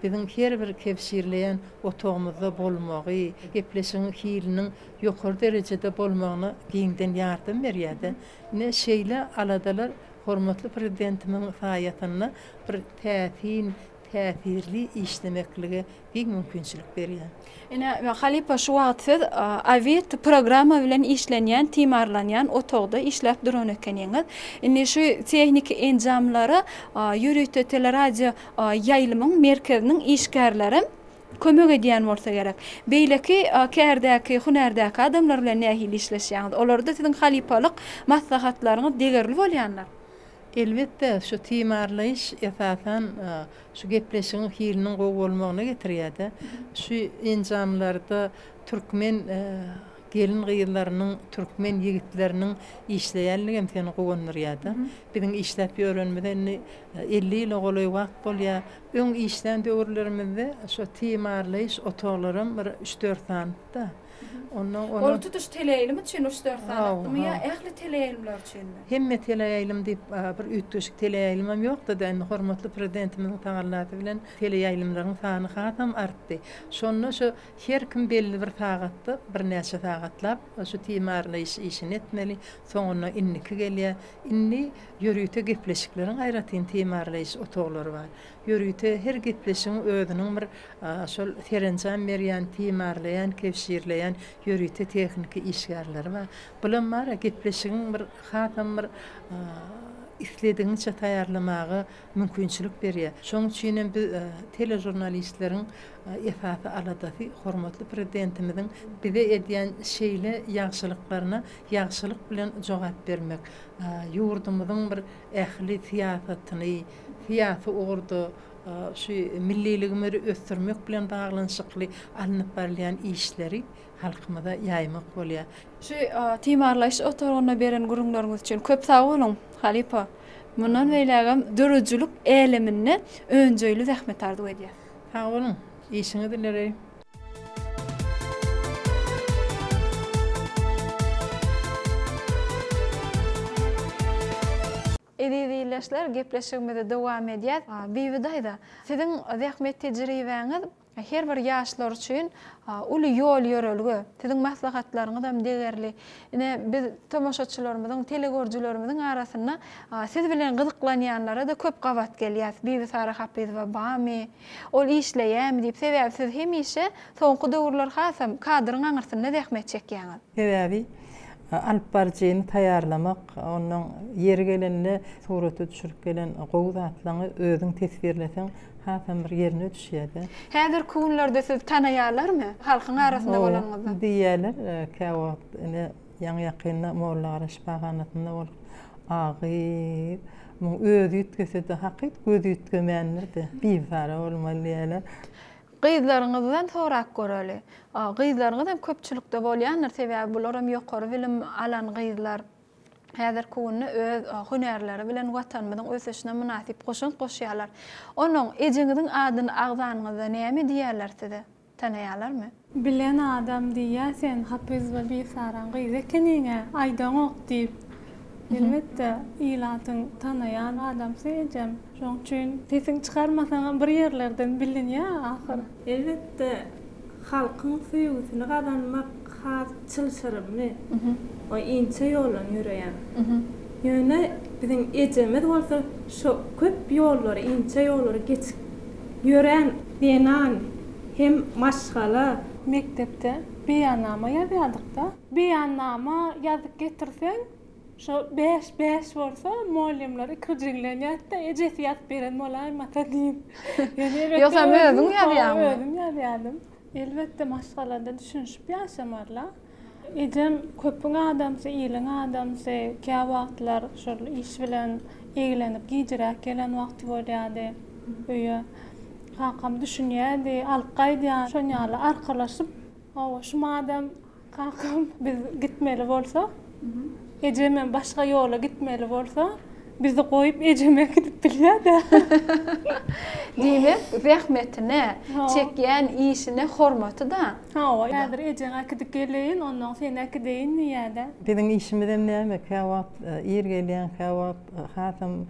biziň her bir kebşirleýän otagymyzda bolmagy, gepleşigiň hiliniň ýokary derejede bolmagyna giňden ýardam berýär-de. Ine, şeýle aladalar hormatly Prezidentimiziň saýasynda bir täsin, täsirli işlemeklige giň mümkinçilik berýär. Ine, halypa, şu wagt siz Avid programma bilen işlenýän, timarlanýan otagda işläp duran ekeniňiz. Indi şu tehniki enjamlara ýörite teleradio ýaýlymyň merkeziniň işgärlerem kömek edýän bolsa gerek. Beýleki kärdäki, hünärdäki adamlar bilen nähili işleşýäňiz? Olarda siziň halypalyk maslahatlaryňyz degerli bolýandyr. Elbetde, şu timarlaýyş esasan şu gepleşigiň hiliniň gowy bolmagyna getirýär-de. Şu enjamlarda türkmen gelin-gyzlarynyň, türkmen ýigitleriniň işleýänligem seni guwandyrýar-da. Biziň işläp ýörenimize indi 50 ýyla golaý wagt bolýar. Öň işlän döwürlerimizde şo timarlaýyş otaglaram bir üç-dört sanydy-da. Onda ony. Ol tutuş teleýaýlym üçin üç-dört sanatdymy ýa ähli teleýaýlymlar üçinmi? Hemme teleýaýlym diýip bir üýtgeşik teleýaýlymam ýokdy-da, indi hormatly Prezidentimiziň tagallasy bilen teleýaýlymlaryň sany hasam artdy. Şonda şo her kim belli bir sagatda birnäçe sagatlap şu timarlaýyş işini etmeli, soňunda indiki gelýär. Indi ýörite gepleşikleriň aýratyn timarlaýyş otaglary bar. Ýörite her gepleşigiň özüniň bir şol serenjam berýän, timarlaýan, kebşirleýän ýörite tehniki işgärleri bar. Bulam bar-a gepleşigiň bir hasam bir isledigiňçe taýýarlamaga mümkinçilik berýär. Şonuň üçin hem biz teležurnalistleriň esasy aladasy hormatly Prezidentimiziň bize edýän şeýle ýagşylyklaryna ýagşylyk bilen jogap bermek. Ýurdumyzyň bir ähli syýasatyny, syýasy ugurda şu milliligimizi ösdürmek bilen baglanyşykly alnyp barylýan işleri halkymyza ýaýmak bolýar. Şu timarlaýyş otagynda beren gürrüňleriňiz üçin köp sag boluň, halypa! Mundan beýlägem döredijilik äleminde önjeýli zähmet arzuw edýäs. Sag boluň! Işiňiz ileri! Eziz ildeşler, gepleşigimizi dowam edýäs. Bibi daýza, siziň zähmet tejribäňiz her bir ýaşlar üçin uly ýol-ýörelge. Siziň maslahatlaryňyzam degerli. Ine, biz tomaşaçylarymyzyň, telegörüjilerimiziň arasynda siz bilen gyzyklanýanlara-da köp gabat gelýäs. Bibisara Hapyzowa barmy? Ol işleýärmi diýip. Sebäbi siz hemişe soňky döwürler hasam kadryň aňyrsynda zähmet çekýäňiz. Sebäbi alypbaryjyny taýýarlamak, ondan ýeri gelende surata düşürip gelen gowy zatlaryňy özüň teswirleseň hasam bir ýerine düşýär-de. Häzirki günlerde sizi tanaýarlarmy halkyň arasynda bolanyňyzda? Diýýärler käwagt ine ýaňy-ýakynda Mollagara şypahanasynda bolup, A gyz, muň özi üýtgese-de hakyt gözi üýtgemändir-de, Bibisara bolmaly diýýärler. Gyzlaryňyzdan sorap göreli. Gyzlaryňyz hem köpçülikde bolýandyr, sebäbi bular hem ýokary bilim alan gyzlar. Häzirki günde öz hünärleri bilen Watanymyzyň ösüşine mynasyp goşant goşýarlar. Onuň, ejeňiziň adyny agzanyňyzda näme diýýärler size? Tanaýarlarmy? Bilen adam diýýä sen Hapyzowa Bisaraň gyzy ekeniňä aýdaňok diýip. Elbetde ilatyň tanaýan adamsy ejem. Şoň üçin sesiňi çykarmasaňam bir ýerlerden bilinýä ahyr. Elbetde halkyň söýgüsini gazanmak has çylşyrymly we inçe ýoldan ýöreýän. Ýöne biziň ejemiz bolsa şo köp ýollary inçe ýollary geçip ýörän zenan hem maşgala. Mekdepde beýannama ýazýardykda. Beýannama ýazyp getirseň, şo bäş bäş bolsa, mugallymlar ikirjiňlenýärdi-de, ejesi ýazyp beren bolaýmasa diýip. Ýöne elbetde Ýogsam özüň ýazýaňmy? Özüm ýazýardym. Elbetde maşgalada düşünişip ýaşamaly. Ejem köpüň adamsy, iliň adamsy, käwagtlar şol iş bilen eglenip gijiräk gelen wagty bolýardy öýe. Kakam düşünýärdi, alyp gaýdýar. Şon ýaly arkalaşyp, hawa, şu madam kakam biz gitmeli bolsak, ejemem başga ýola gitmeli bolsa. Bizi goýup ejeme gidip bilýär-dä. Diýmek, zähmetine, çekýän işine hormaty-da. Hawa, häzir ejeňi äkidip geleýin, onnoň seni äkideýin diýýär-dä. Biziň işimizem näme, käwagt ir gelýäň, käwagt hasam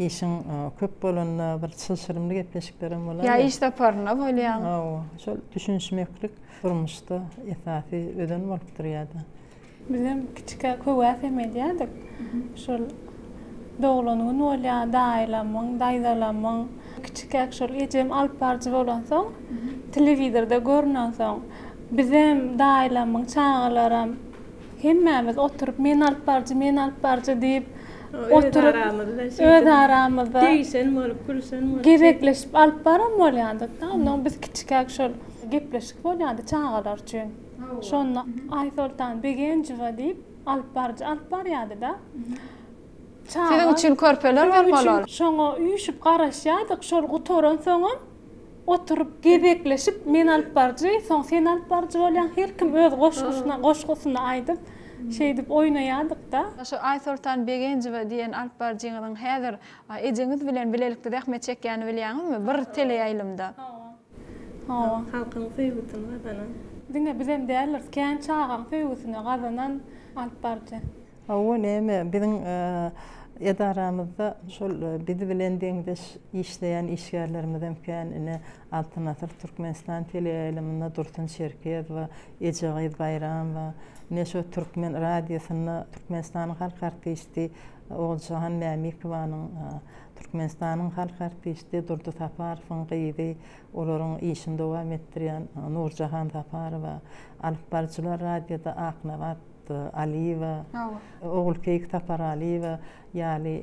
işiň köp bolanda bir çylşyrymly gepleşiklerem bolýar. Ýa iş saparynda bolýaň. Hawa, şol düşünişmeklik durmuşda esasy özen bolup durýar-da. Bizem kiçikäk höwäsem edýärdik. Şol doglan gün bolýar, daýylamyň, daýzalamyň. Kiçikäk şol ejem alyp baryjy bolansoň, telewizorda görnensoň, bizem, daýylamyň çagalaram hemmämiz oturyp men alyp baryjy, men alyp baryjy diýip oturyp, öz aramyzda degişen bolup, gülşen bolup, gezekleşip alyp baran bolýardyk-da. Onnoň biz kiçikäk şol gepleşik bolýardy çagalar üçin. Şonda Aýsoltan Begenjowa diýip alyp baryjy alyp barýardy-da. Siziň üçin körpeler bolmaly ol. Şoňa üýşüp garaşýardyk. Şol gutaransoňam oturyp gezekleşip men alyp baryjy, soň sen alyp baryjy bolýaň. Her kim öz goşgusyny goşgusyny aýdyp, şeýdip oýnaýardyk-da. Şu Aýsoltan Begenjowa diýen alyp baryjyňyzyň häzir ejeňiz bilen bilelikde zähmet çekýänini bilýäňizmi? Bir teleýaýlymda. Hawa. Halkyň söýgüsini gazanan. Diňe bizem däldiris, kän çagaň söýgüsini gazanan alyp baryjy. Hawa näme biziň edaramyzda şol biz bilen deňdeş işleýän işgärlerimizem kän ine Altyn asyr Türkmenistan teleýaýlymynda Dursun Çerkezowa, Ejegyz Baýramowa, ine şo Türkmen radiosynda Türkmenistanyň halk artisti Oguljahan Mämikowanyň Türkmenistanyň halk artisti Durdy Saparowyň gyzy, olaryň işini dowam etdirýän Nurjahan Saparowa, alypbaryjylar radioda Aknabat Alyýewa, Ogulkeýik Saparalyýewa ýaly,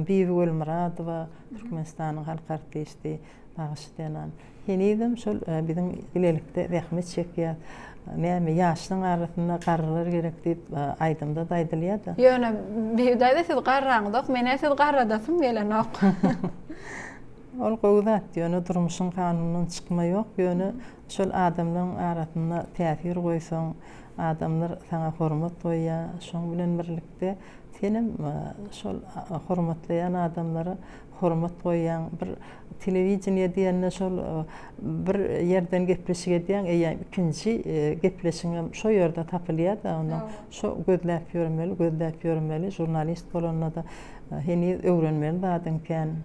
Bibi Welmyradowa, Türkmenistanyň halk artisti, Bagşy zenan. Henizem şol biziň bilelikde zähmet çekýär. Näme, ýaşlaň arasynda garrylar gerek diýip aýdymda-da aýdylýar-da. Ýöne Bibi daýza siz garraňyzok, men-ä sizi garradasym gelenok. Ol gowy zat, ýöne durmuşyň kanunyndan çykma ýok, ýöne şol adamlaryň arasynda täsir goýsaň, adamlar saňa hormat goýýar, şoň bilen birlikde senem şol hormatlaýan adamlara hormat goýýaň. Bir telewideniýe diýende şol bir ýerden gepleşik edýäň, eýýäm ikinji gepleşigiňem şo ýerde tapylýar-da, onda şo gözläp ýörmeli, gözläp ýörmeli. Žurnalist bolanda-da heniz öwrenmeli zadyň kän.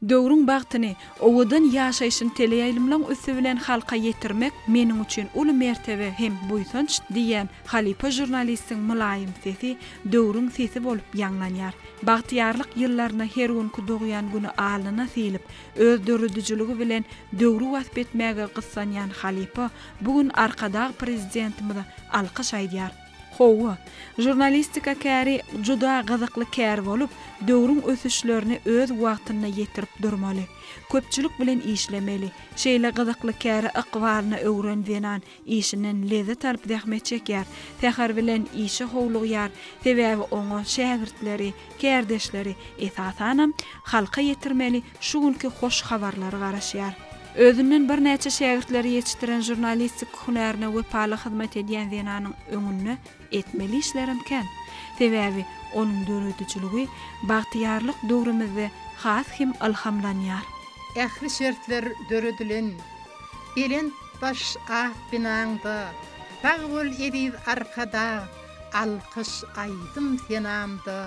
Döwrüň bagtyny, owadan ýaşaýşyny teleýaýlymlaň üsti bilen halka ýetirmek meniň üçin uly mertebe hem buýsanç diýýän halypa žurnalistiň mylaýym sesi döwrüň sesi bolup ýaňlanýar. Bagtyýarlyk ýyllarynda her günki dogýan güni alnyna sylyp, öz döredijiligi bilen döwri wasp etmäge gyssanýan halypa bu gün Arkadag Prezidentimize alkyş aýdýar. Hawa, žurnalistika käri juda gyzykly kär bolup, döwrüň ösüşlerini öz wagtynda ýetirip durmaly. Köpçülik bilen işlemeli. Şeýle gyzykly käri ykbalyna öwren zenan Işinden lezzet alyp zähmet çekýär. Säher bilen işe howlugýar, sebäbi oňa şägirtleri, kärdeşleri, esasanam, halka ýetirmeli şu günki hoş habarlary garaşýar. Özünden birnäçe şägirtleri ýetişdiren žurnalistik hünärine wepaly hyzmat edýän zenanyň öňünde etmeli işlerem kän. Sebäbi onuň döredijiligi bagtyýarlyk döwrümizde has hem ylhamlanýar. Ähli şertler döredilen. Belent baş ak binaňda, Sag bol eziz Arkadag, Alkyş aýdym senamda.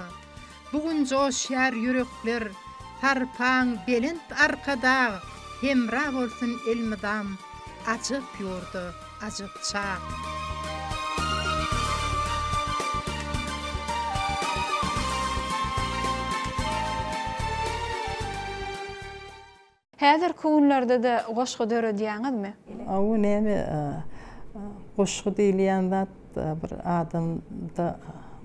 Bu gün joşýar ýürekler, Sarpaň belent Arkadag, Hemra bolsun elmydam, Ajap ýurda, ajap çag. Häzirki günlerde-de goşgy döredýäňizmi? Hawa, näme, goşgy diýilýän zat bir adamda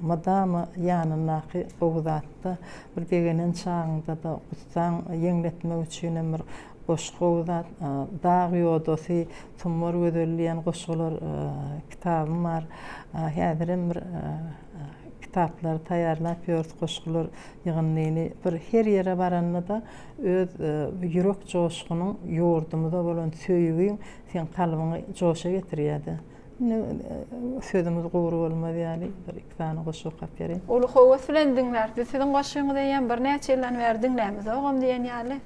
mydama ýanyndaky gowy zatda. Bir begenen çagyňda-da gussaň ýeňletmek üçinem bir goşgy gowy zat. Dag ýodasy, Sumbar gözeli diýen goşgular kitabym bar. Häzirem bir kitaplary taýýarlap ýörüs, goşgular ýygyndyny. Bir her ýere baranda-da Öz ýürek joşgunyň, ýurdumyza bolan söýgiň seň kalbyňy joşa getirýär-de. Indi sözümiz gury bolmaz ýaly bir-iki sany goşgy okap bereýin. Uly höwes bilen diňläris. Biz siziň goşgyňyzy eýýäm birnäçe ýyldan bäri diňlämizogam diýen ýaly.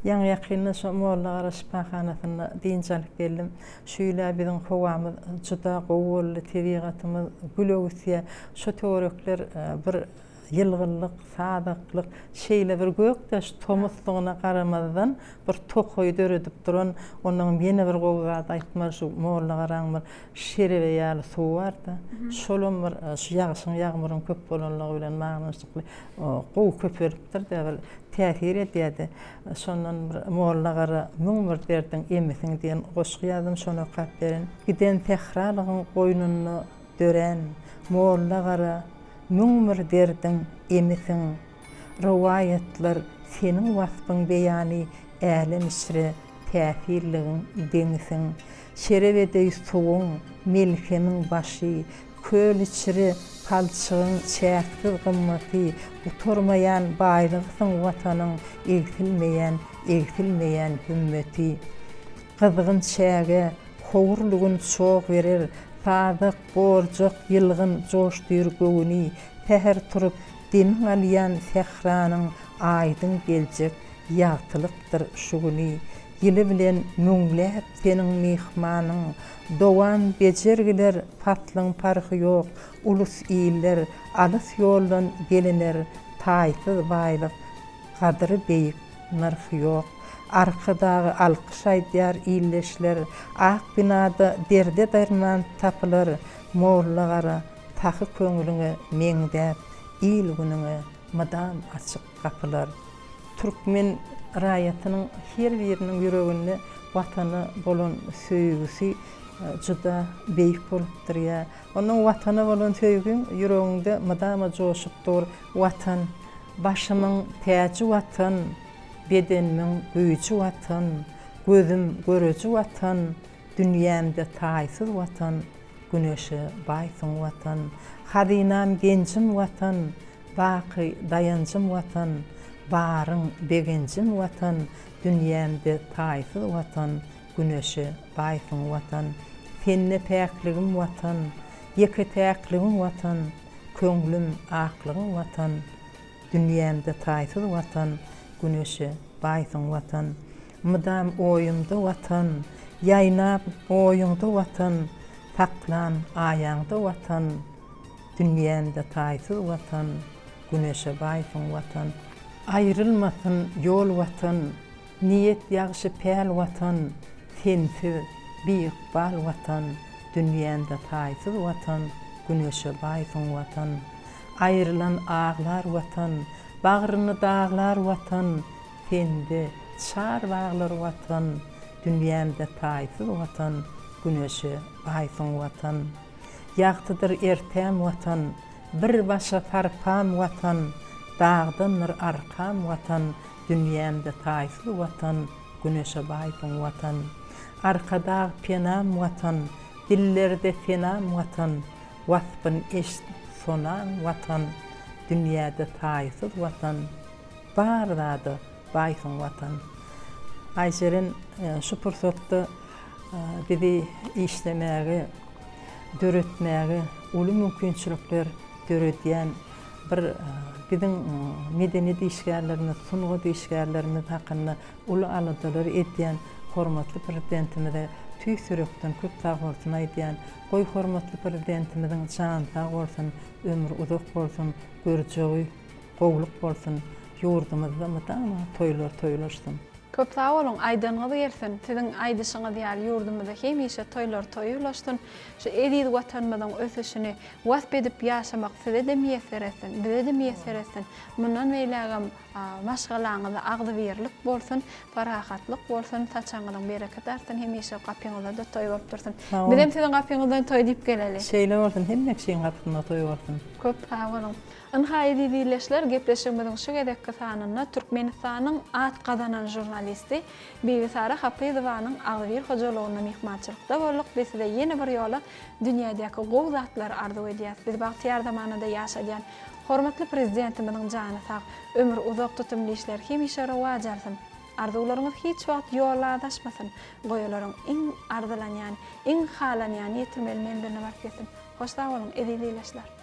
Ýaňy-ýakynda şo Mollagara şypahanasynda dynç alyp geldim. Şu ýyl-ä biziň howamyz juda gowy boldy, tebigatymyz gül öwüsýär. Şo töwerekler bir ýylgynlyk, sazaklyk, şeýle bir gökdeş tomuslygyna garamazdan bir tokaý döredip duran, onnoňam ýene bir gowy zat aýtmaly, şu Mollagaraň bir şerebe ýaly suwy bar-da, şolam bir şu ýagşyň, ýagmyryň köp bolanlygy bilen baglanyşykly gowy köpelipdir-de, bir täsir edýärdi. Şondan bir Mollagara 1001 derdiň emisiň diýen goşgy ýazdym, şony okap berin. Giden sähralygyň goýnunda dörän Mollagara 1001 derdiň emisiň. Rowaýatlar seniň waspyň beýany älem içre täsirligiň deňisiň. Şerep edeý suwuň, melhemiň başy, Köl içre palçygyň çäksiz gymmaty, Gutarmaýan baýlygysyň Watanyň egsilmeýän, egsilmeýän hümmeti. Gyzgyn çäge howurly gün çog berer, Sazak, borjak, ýylgyn joşdyr göwüni, Säher turup, demiň alýan sähranyň Aýdyň geljek ýagtylykdyr şu güni. Ýyly bilen müňläp seniň myhmanyň, Dowam bejergiler paslyň parhy ýok, Ulus iller alys ýoldan geliner, Taýsyz baýlyk, gadyry beýik, nyrhy ýok. Arkadaga alkyş aýdýar ildeşler, Ak binada derde derman tapylar, Molla-gara, sahy köňlüňe meňzäp, Il-günüňe mydam açyk gapylar. Türkmen raýatynyň her biriniň ýüreginde Watana bolan söýgüsi juda beýik bolup durýar. Onuň Watana bolan söýgiň ýüregiňde mydama joşup dur. Watan, başymyň täji Watan, bedenimiň güýji Watan, gözüm göreji Watan, dünýämde taýsyz Watan, güneşe baýsyň Watan, hazynam genjim Watan, Baky daýanjym Watan, baryň begenjim Watan, Dünýämde taýsyz Watan, güneşe baýsyň Watan. Sende päkligim Watan, ýeke-täkligiň Watan, Köňlüm aklygyň Watan, dünýämde taýsyz Watan, güneşe baýsyň Watan. Mydam oýumda Watan, ýaýnap oýuňda Watan, Saklan aýaňda Watan, Dünýämde taýsyz Watan, Güneşe baýsyň Watan. Aýrylmasyn ýol Watan, Niýet ýagşy päl Watan, Sensiz biykbal Watan, Dünýämde taýsyz Watan, Güneşe baýsyň Watan. Aýrylan aglar Watan, Bagryny daglar Watan, Sende çar baglar Watan, Dünýämde taýsyz Watan, Güneşe baýsyň Watan. Ýagtydyr ertäm Watan, Bir başa sarpam Watan, Dagdandyr arkam Watan, Dünýämde taýsyz Watan, Güneşe baýsyň Watan. Arkadag penam Watan, Dillerde senam Watan, Waspyn eşit sonaň Watan, Dünýäde taýsyz Watan, Bar zada baýsyň Watan. Aýjeren şu pursatda bizi işlemäge, döretmäge uly mümkinçilikler döredýän bir biziň medeniýet işgärlerimiz, sungat işgärlerimiz hakynda uly aladalar edýän hormatly Prezidentimize tüýs ýürekden köp sagbolsun aýdýan. Goý hormatly Prezidentimiziň jany sag bolsun, ömri uzak bolsun, görjegi gowluk bolsun, ýurdumyzda mydama toýlar toýlaşsyn. Köp sag boluň, aýdanyňyz gelsin. Siziň aýdyşyňyz ýaly ýurdumyzda hemişe toýlar toýa ulaşsyn. Şu eziz Watanymyzyň ösüşini wasp edip ýaşamak size-de miýesser etsin, bize-de miýesser etsin. Mundan beýlägem maşgalaňyzda agzybirlik bolsun, parahatlyk bolsun, saçagyňyzyň bereketi artsyn, hemişe gapyňyzda-da toý bolup dursun. Bizem siziň gapyňyzdan toý diýip geleli. Şeýle bolsun, hemme kişiň gapysynda toý bolsun. Köp sag boluň. Ynha, eziz ildeşler, gepleşigimiziň şu gezekki sanynda Türkmenistanyň at gazanan žurnalisti Bibisara Hapyzowanyň agzybir hojalygynda myhmançylykda bolduk. Biz size ýene bir ýola dünýädäki gowy zatlary arzuw edýäs. Bizi bagtyýar zamanada ýaşadýan hormatly Prezidentimiziň jany sag, ömri uzak, tutumly işleri hemişe rowaç alsyn! Arzuwlaryňyz hiç wagt ýolda azaşmasyn. Goý olaryň iň arzylanýan, iň halanýany ýetirmeli menziline baryp ýetsin. Hoş sag boluň, eziz ildeşler!